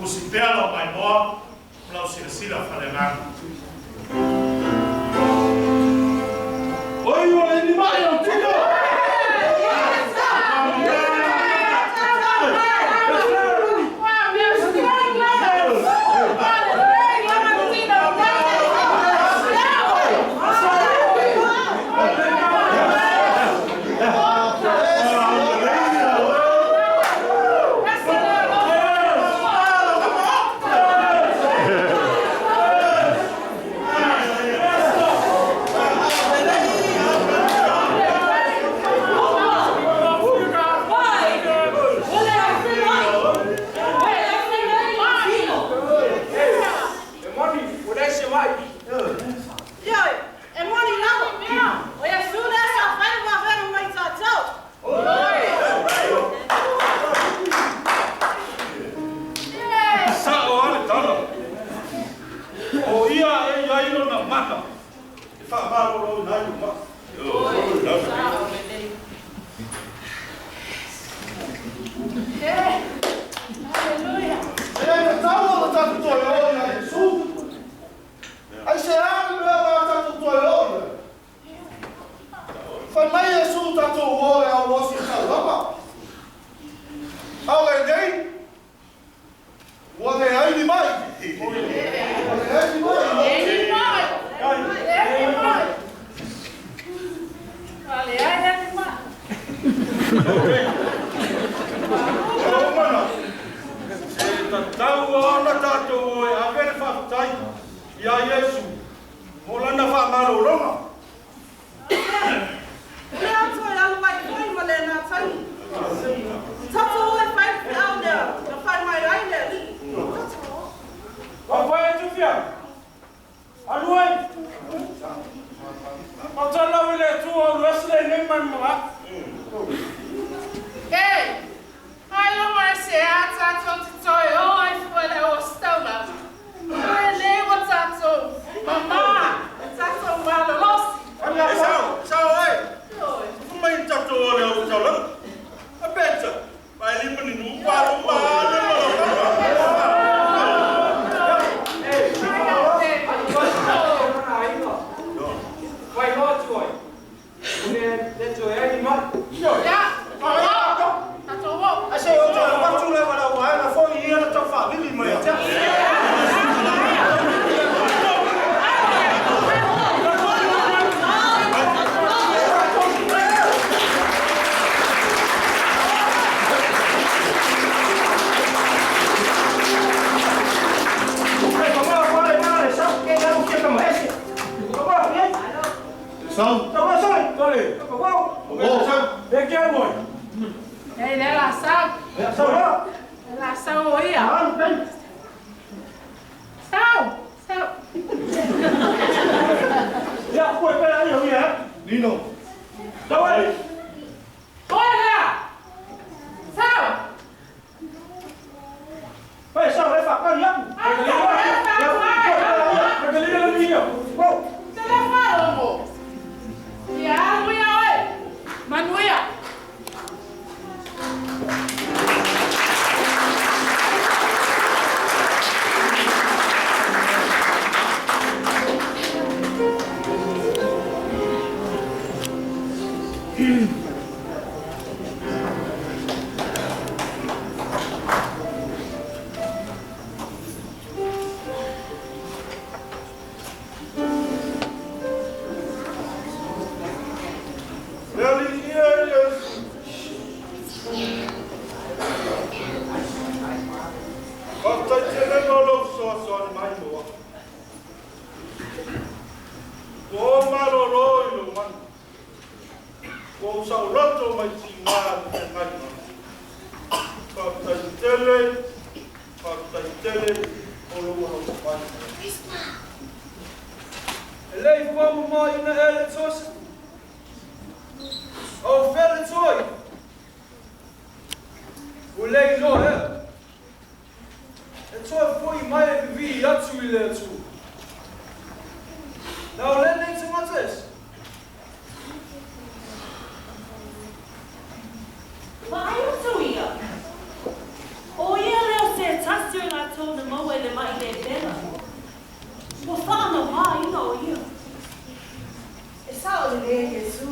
Usi pea lau maimoa ma lau silasila faaleagaga. Oi ua le ni mai au tino. E moni, ua leai se ma'i. Ioe, e moni lava. O Iesu lea sa fai le vavega mai tatou. Sa'o a le tala. O ia e i ai lona mana e fa'amalōlōina ai o ma'i. E le tatau ona tatou toe o ia Iesu. Aiseā le mea o le a tatou toe o i ai? Fai mai Iesu tatou o i le auosi taulaga. A o lenei, ua leai ni ma'i. Ua leai ni ma'i. O lou manatu, e tatau ona tatou o e ave le fa'afetai iā Iesu mo lana fa'amalōloga. O le a toe alu ai foi ma lena taimi. Tatou o e fai le feau lea na fai mai ai le Alii. Tatou o. Fa'afai atu fia, alu ai. Mautalau i le Atua o alu ese lenei mai ma a'u. Ei, ailoga e se a tatou te toe o ai fua i le ositaulaga. O lenei ua tatou mamā, e tatou malolosi. E sao, sao ai. Tufu mai ni tatou o le ositaulaga. A peta, pa e lima ni nuu pa lo ma le ma lo kama. Fai loa atu ai. O le le toe ai ni ma'i. Ia, tatou o. Ai se o toe avatu le valaau aena foi ia na taufa'avili mai ia te a'u. Ai fa'ama'a fale na le sau ke alu fia kama ese. Fa'ama'a fia. Sau. Tau sole. Tole. Wau. O sau. E ke ai moi. Ei, le la sau. Sau la. Le la sau o ia. Alu pei. Sau, sau. Ia koe pe ai o ia. Nino. Tau ai. Oe lea. Sau. Pai sau e fa'akani Saʻoloto mai tigā le feagaiga. Faafetai tele, faafetai tele o lou alofa mai. E le i faamamāina ea le Joseph? A o fea le toai? Ua le iloa ea. E toe foʻi mai e vivī atu i le Atua. Na o lenei tagata ese. Vaai atu ia. ʻO ia lea o se tasi o i latou na maua i le maʻi lepera. Ua faamamāina ʻo ia. E saʻo lelei e Iesū.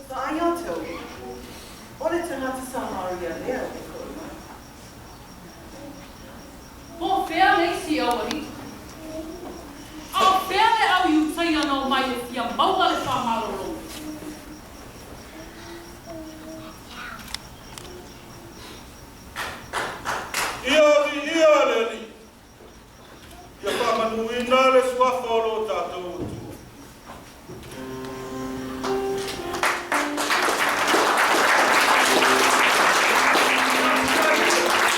Vaai atu, ʻo le tagata Samaria lea e foʻi mai. Po o fea le isi aualii? A o fea le au Iutaia na omai e fia maua le faamalologa? Ia viia le Alii, ia faamanuina le suafa o lo tatou Atua.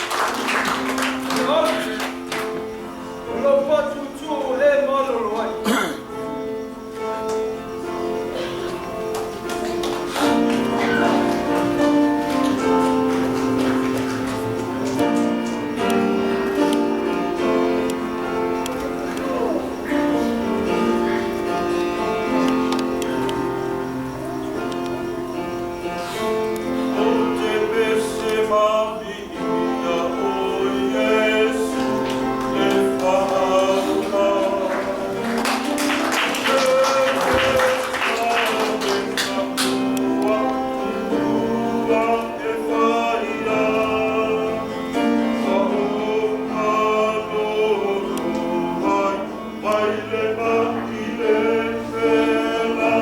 E atu, o lou faatuatua ua e malolo ai. Ou te pese maviia o Iesu e faauma. E faia, sa o malolo ai, mai le mai le fela,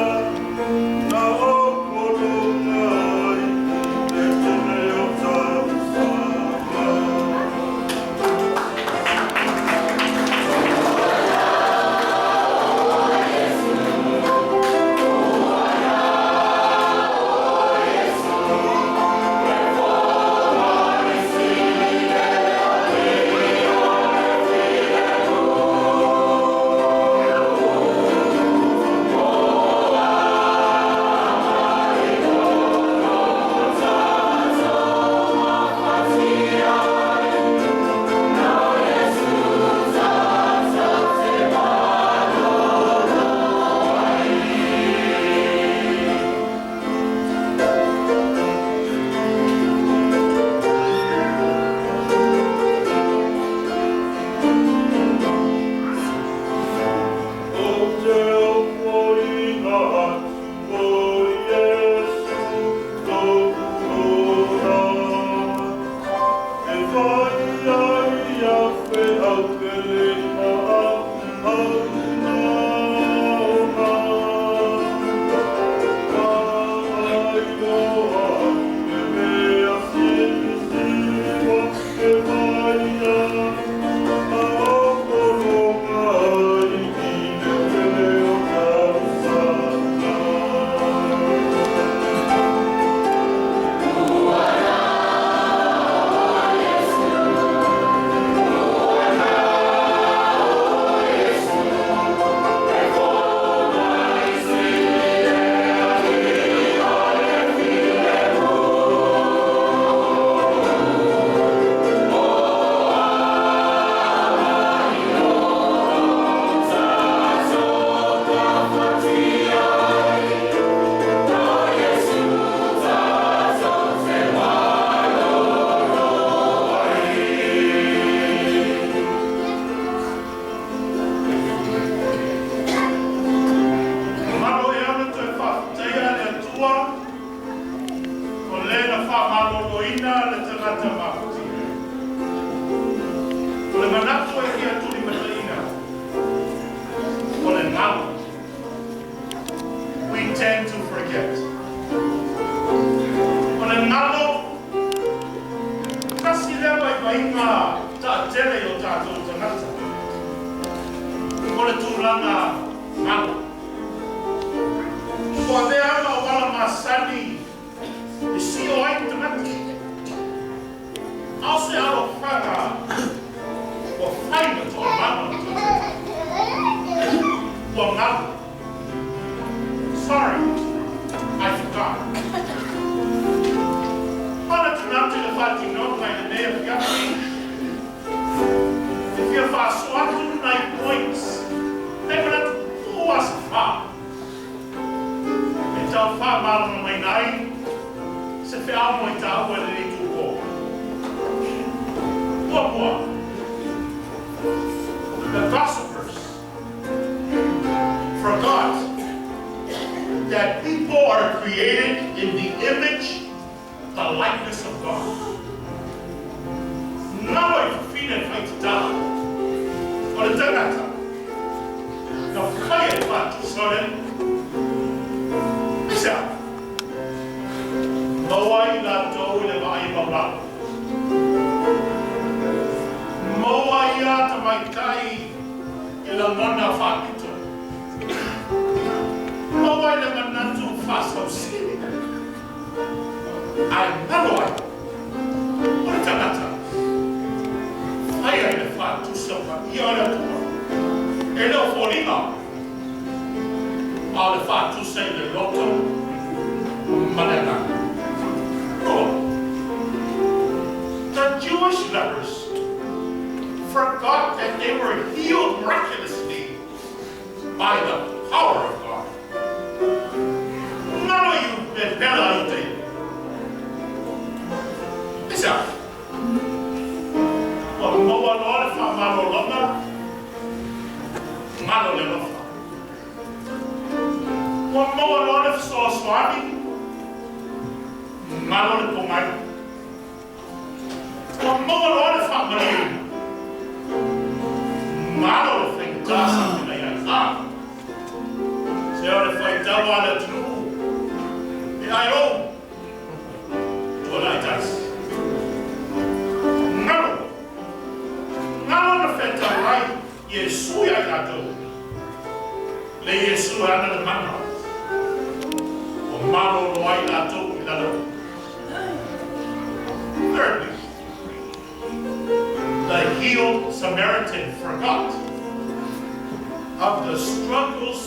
na o pologa ai i le tele o tausaga. O te opoina atu o Iesu tōku ora. E fai ai ia feau pele ma au na ona. Ai loa e mea silisili e mai ai. A o pologa ai i le tele o tausaga. Malo e ana toe faafetaia le Atua, o le na faamaloloina le tagata mafutia. O le manatu e fia tulimataʻina, o le galo. We tend to forget. O le galo, tasi lea vaivaiga taʻatele i o tatou tagata. O le tulaga galo. Ua avea ma auala masani e sio ai le tagata. A o se alofaga ua fai ma toamaga o le tagata. Ua galo. Sorry, I forgot. Manatunatu i le faatinoga i lenei afiafi e fia faasoa atu nai points e manatu pupuu a se fa e tau faamalamalamaina ai se feau mo i tāua i lenei itupō. Muamua, the gossipers forgot that people are created in the image, the likeness of God. Galo i fafine e faitatala o le tagata na faia i le faatusa o le Alii. Aisea? Maua ai latou i le vaai maualalo. Maua ia tamaitai i lagona faapito. Maua i le manatu faasausili. Ae galo ai o le tagata faia i le faatusa paia o le Atua. E le o foliga, a o le faatusa i le loto ma le agaga. Lua, the Jewish lepers forgot that they were healed miraculously by the power of God. Galo i lepera i te. Aisea? Ua maua loa le faamalologa, galo le alofa. Ua maua loa le fesoasoani, galo le pogai. Ua maua loa le faamalieina, galo le faigata sa feagai ai. A se o le faitau a le atunuu e ai ou tuanai tasi. Galo, galo na fetai mai Iesu iā i latou. Le Iesu e ana le mana ua malolo ai latou i lalo. Thirdly, the healed Samaritan forgot of the struggles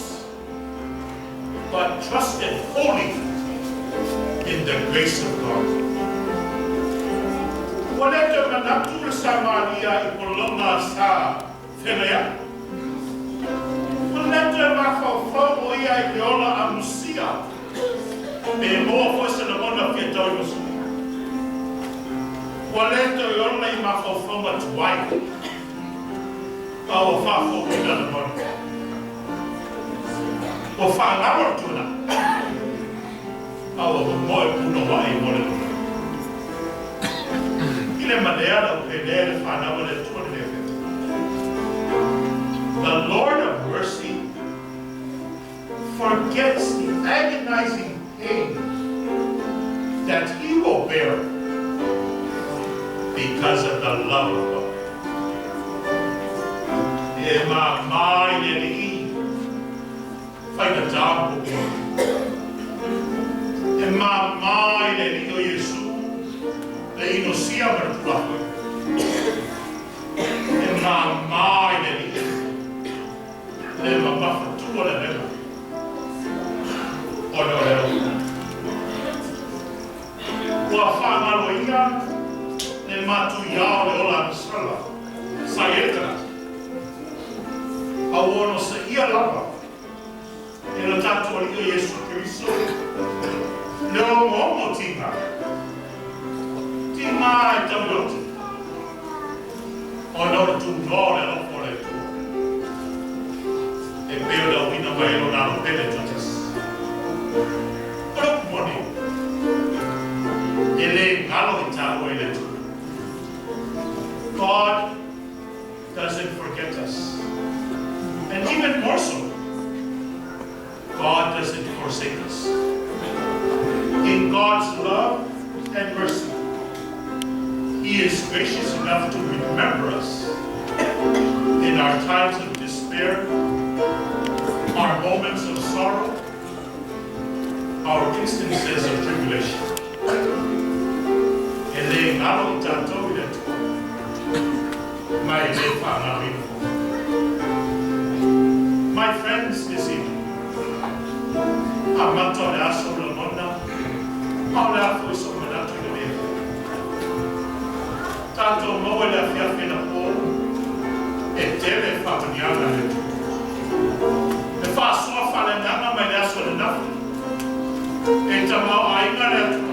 but trusted wholly in the grace of God. Ua le toe manatu le Samaria i pologa sa feagai ai. Ua le toe mafaufau o ia i le ola amusia pe maua foi se lagona fia tauimasui. Ua le toe ola i mafaufauga tuai a ua faafouina lagona. Ua faagalo le tuanai a ua momoe punouai mo le lumanai. I le malea lau pelea i le fanau a le Atua lenei afiafi. The Lord of mercy forgets the agonizing pain that he will bear because of the love of God. E māmā i le Alii faigata muamua. E māmā i le Alii o Iesu le inosia ma le Tulafono. E māmā i le Alii le mamafatua le avega ona o le alofa. Ua faagaloina le matuia o le ola agasala sa i ai le tagata, a ua onosaia lava e lo tatou Alii o Iesu Keriso le omoomo tiga, tiga e tau i oti, ona o le tunoa o le alofa o le Atua e pei ona auina mai e Lona Alo Pele toatasi. O le upu moni, e le galo i tāua i le Atua. God doesn't forget us. And even more so, God doesn't forsake us. In God's love and mercy, He is gracious enough to remember us in our times of despair, our moments of sorrow, our instances of tribulation. E le galo i tatou i le Atua, ma e le faagaloina foi. My friends, this evening, amata o le aso lagona, a o le a foi so'u manatu i lenei afiafi. Tatou maua i le afiafi anapo e tele faamanuiaga a le Atua. E faasoa faaleagaga mai le aso ananafi. E tamaoaiga le Atua.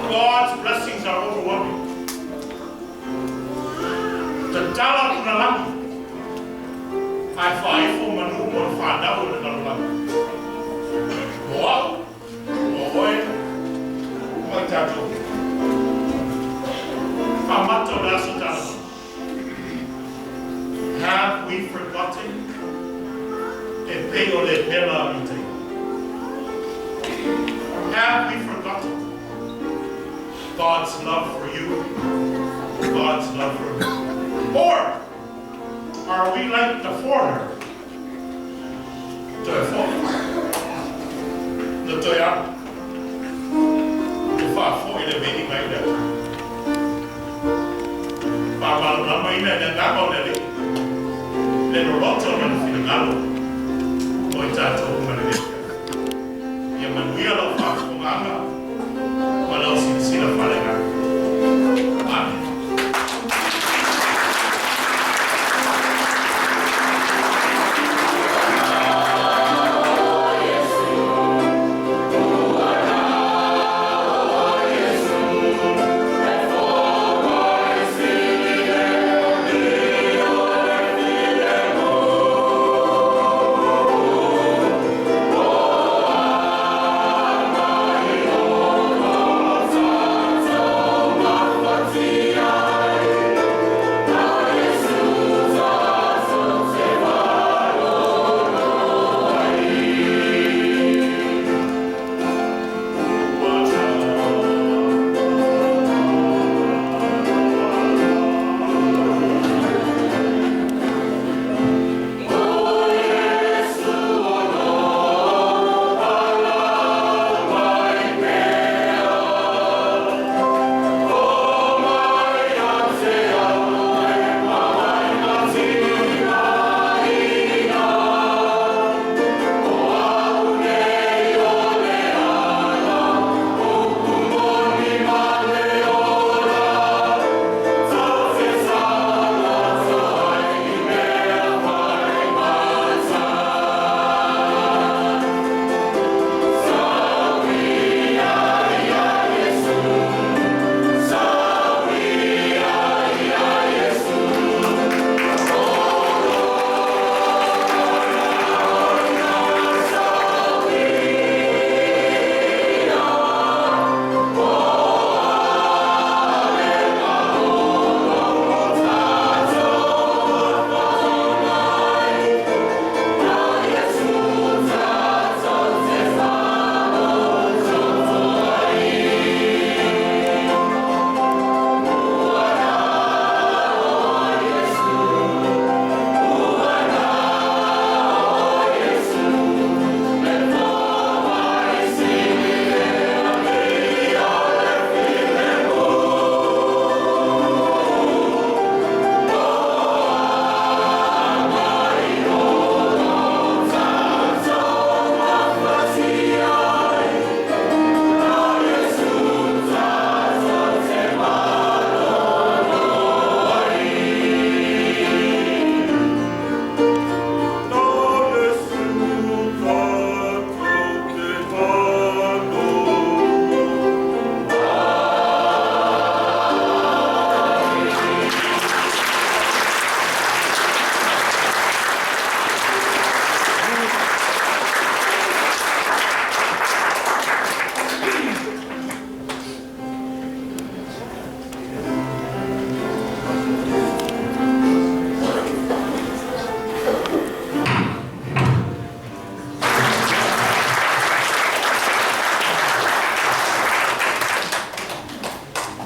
God's blessings are overwhelming. Tatala tuna lagi. Ae faaifo manu mo le fanau o le lalolagi. Mo au, mo oe, mo i tatou. Faamata o le aso talanoa. Have we forgotten? E pei o le pela i tai. Have we forgotten God's love for you, God's love for me? Or are we like the foreigner? Toe foi. Na toe alu. E faafoi le viiga i le Atua. Faamalamalamaina e le agaga o le Alii. Le loloto o lona finagalo mo i tatou uma lenei afiafi. Ia manuia lau faafofogaaga ma lau silasila faaleagaga. Amen.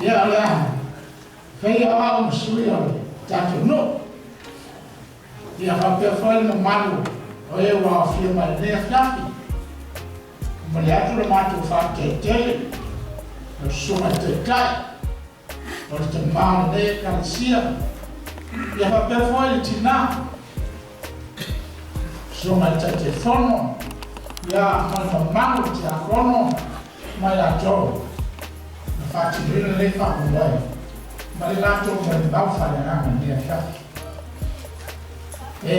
Ia o le a faia o a'u ma sui o le tatou nuu. Ia faapea foi le mamalu o e ua aofia mai lenei afiafi. Momoli atu le matou faafetai lau susuga i le Taitai o le tamā o lenei Ekalesia, ia faapea foi le tinā, susuga i le Taitaifono, ia ma le mamalu o Tiakono ma i latou na faatinoina lenei faamoemoe ma le latou molimau faaleagaga i lenei afiafi. E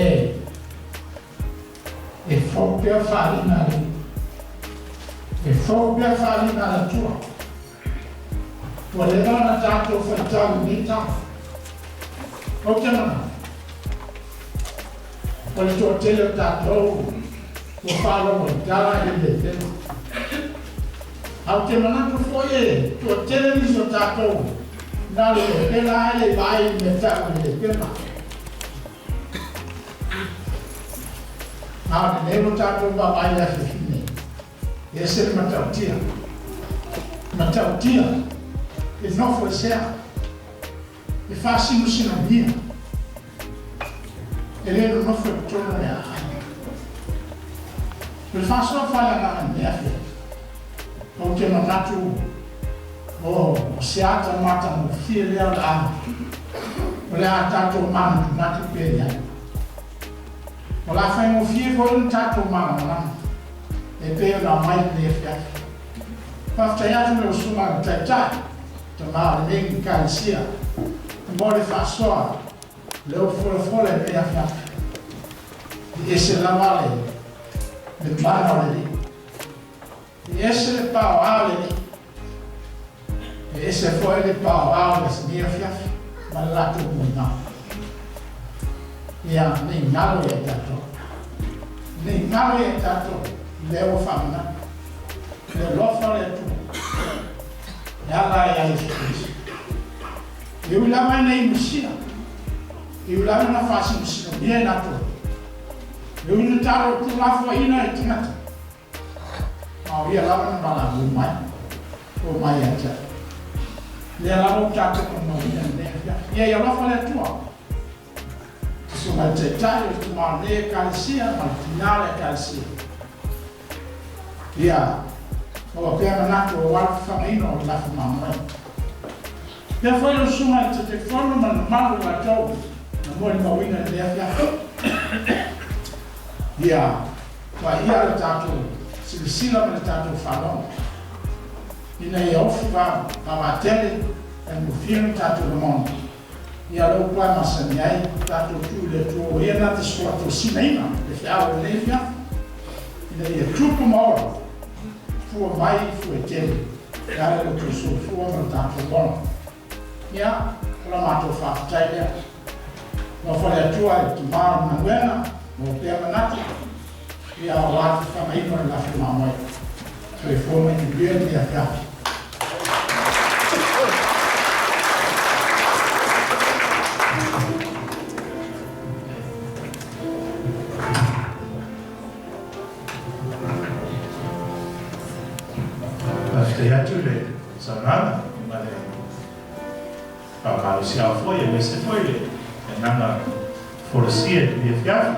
E fou pea faaaliga a le E fou pea faaaliga a le Atua. Ua leva ona tatou faitau i lenei tala. Ou te manatu, o le toatele o tatou ua faalogo i tala i le levela. Ae ou te manatu foi e toatele nisi o tatou na o le levela ae le i vaai i le mea tau o le levela. A o lenei ua tatou vaavaai i le afiafi nei, e ese le matautia. Matautia e nofo i sea, e faasinosinomia, e le nonofo i totonu o le aai. O le faasoa faaleagaga i lenei afiafi, ou te manatu o se ata matagofie lea o le a o le a tatou manatunatu pea i ai. O le a faigofie foi ona tatou malamalama e pei ona aumai i lenei afiafi. Faafetai atu i lau Susuga i le Taitai, Tama o lenei Ekalesia, mo le faasoa lea ua folafola i lenei afiafi. E ese lava le mana o le Alii. E ese le paoa o le Alii. E ese foi le paoa o lenei afiafi ma le latou molimau. Ia, ne i galo ia i tatou. Ne i galo ia i tatou lea ua faamanatu. Le alofa o le Atua e ala ai ia Iesu Keriso. E ui lava ina imusia, e ui lava ina faasinosinogia i latou, e ui ina talo tuulafoaiina e tagata, A o ia lava na valaau mai, o mai ia te au. Lea lava ua tatou molimauina i lenei afiafi. Ia i alofa le Atua. Susuga i le Taitai o le tama o lenei Ekalesia ma le tina o le Ekalesia. Ia maua pea manatu aua le fafagaina o le lafo mamoe. Pea foi lau susuga i le Taitaifono ma le mamalu o latou na molimauina i lenei afiafi. Ia paia le tatou silasila ma le tatou faalogo ina ia ofu vavatele faigofie lo tatou lagona. Ia lou upu lava e masani ai tatou tuu i le Atua ua ia na te soatosinaina le feau o lenei afiafi ina ia tupu ma ola fua mai fua e tele e ala i lo outou soifua ma lo tatou ola. Ia, o la matou faafetai lea. Alofa le Atua i le tama o le galuega, maua pea manatu, ia aua le fafagaina o le lafo mamoe. Soifua ma ia manuia lenei afiafi. Faafetai atu i le saunoaga ma le faamalosiau foi aemaise foi le agaga folasia i lenei afiafi.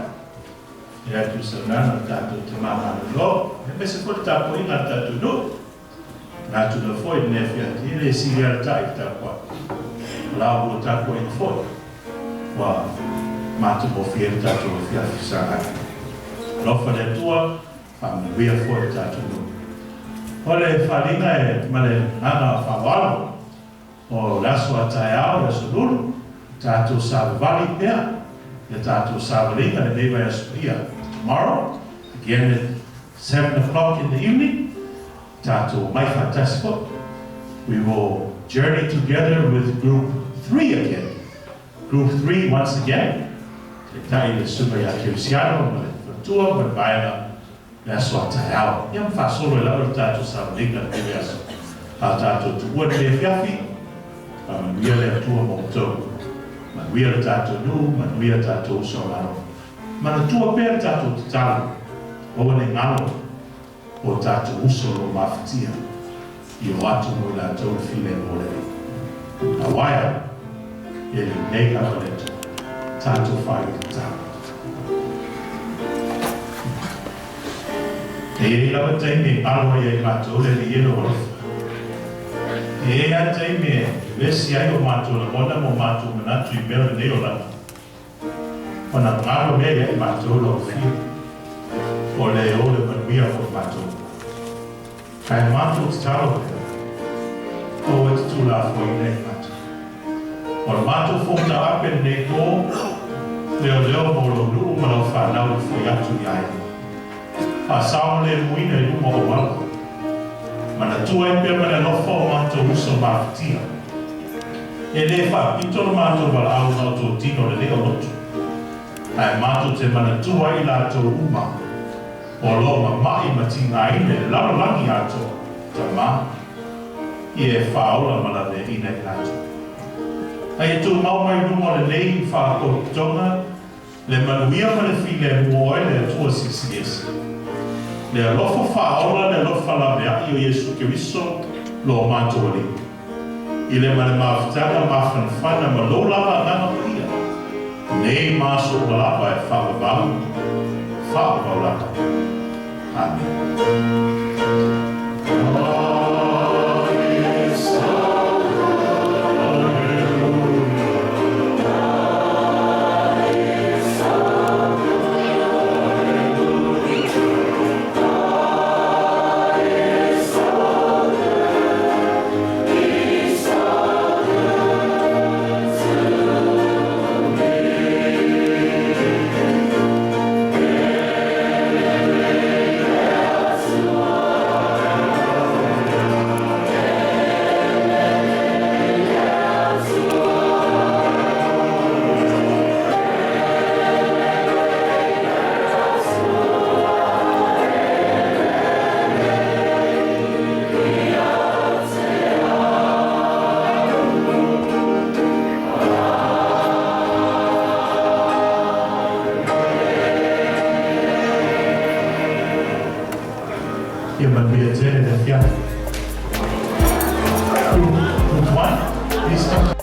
Faafetai atu i le saunoaga a le tatou tama malolo aemaise foi le tapuaiga a le tatou nuu. Manatu lava foi i lenei afiafi e le sili lava le ta'i i le tapuai. O la ua tapuaiga foi ua matagofie ai le tatou afiafi fesagai. Alofa le Atua, faamanuia foi le tatou nuu. O le faaaliga e ma le agaga faaaloalo o le aso a taeao, le aso Lulu, tatou savavali pea ia tatou savaliga lenei vaiaso paia. Tomorrow, again at 7 o'clock in the evening, tatou omai faatasi foi. We will journey together with group 3 again. Group 3 once again. Taitai le susuga ia Kerisiano ma le faletua ma le vaega le aso a taeao. Ia ma faasolo ai lava le tatou savaliga lenei vaiaso. A tatou tuua lenei afiafi, faamanuia le Atua ma outou. Manuia le tatou nuu, manuia tatou uso a malo. Manatua pea le tatou tatalo, aua ne i galo o tatou uso o lo o mafatia i o atu mo i latou le filemu o le Alii. Aua e a? E lelei lava le Atua. Tatou faaiu tatalo. E i ai lava taimi e galo ai ia i matou le Alii e lou alofa. E i ai lava taimi e vevesi ai o matou lagona ma o matou manatu i mea o lenei olaga, ona galo lea ia i matou lau Afio, o le o le manuia mo i matou. Ae matou tatalo pea, aua e te tuulafoaiina i matou. O le matou fono tauape lenei po, leoleo mo lou nuu ma lau fanau i fo'i atu i aiga. Faasaogalemuina i luma o ou ala. Manatua ai pea ma le alofa o matou uso mafatia. E lē faapito lo matou valaau na o totino lelei o loto. Ae matou te manatua ai i latou uma o loo mama'i ma tigaina i le lalolagi atoa, Tamā, ia e faaola ma laveaina i latou. A ia tumau mai luga o lenei faalapotopotoga le manuia ma le filemu o Oe le Atua Silisili Ese. Le alofa faaola le alofa laveai o Iesu Keriso lo matou Alii. I le ma le mafutaga mafanafana ma lou lava Agaga Paia, nei ma aso uma lava e faavavau, faavavau lava. Amene. Ia manuia tele le afiafi. Group 1, please come.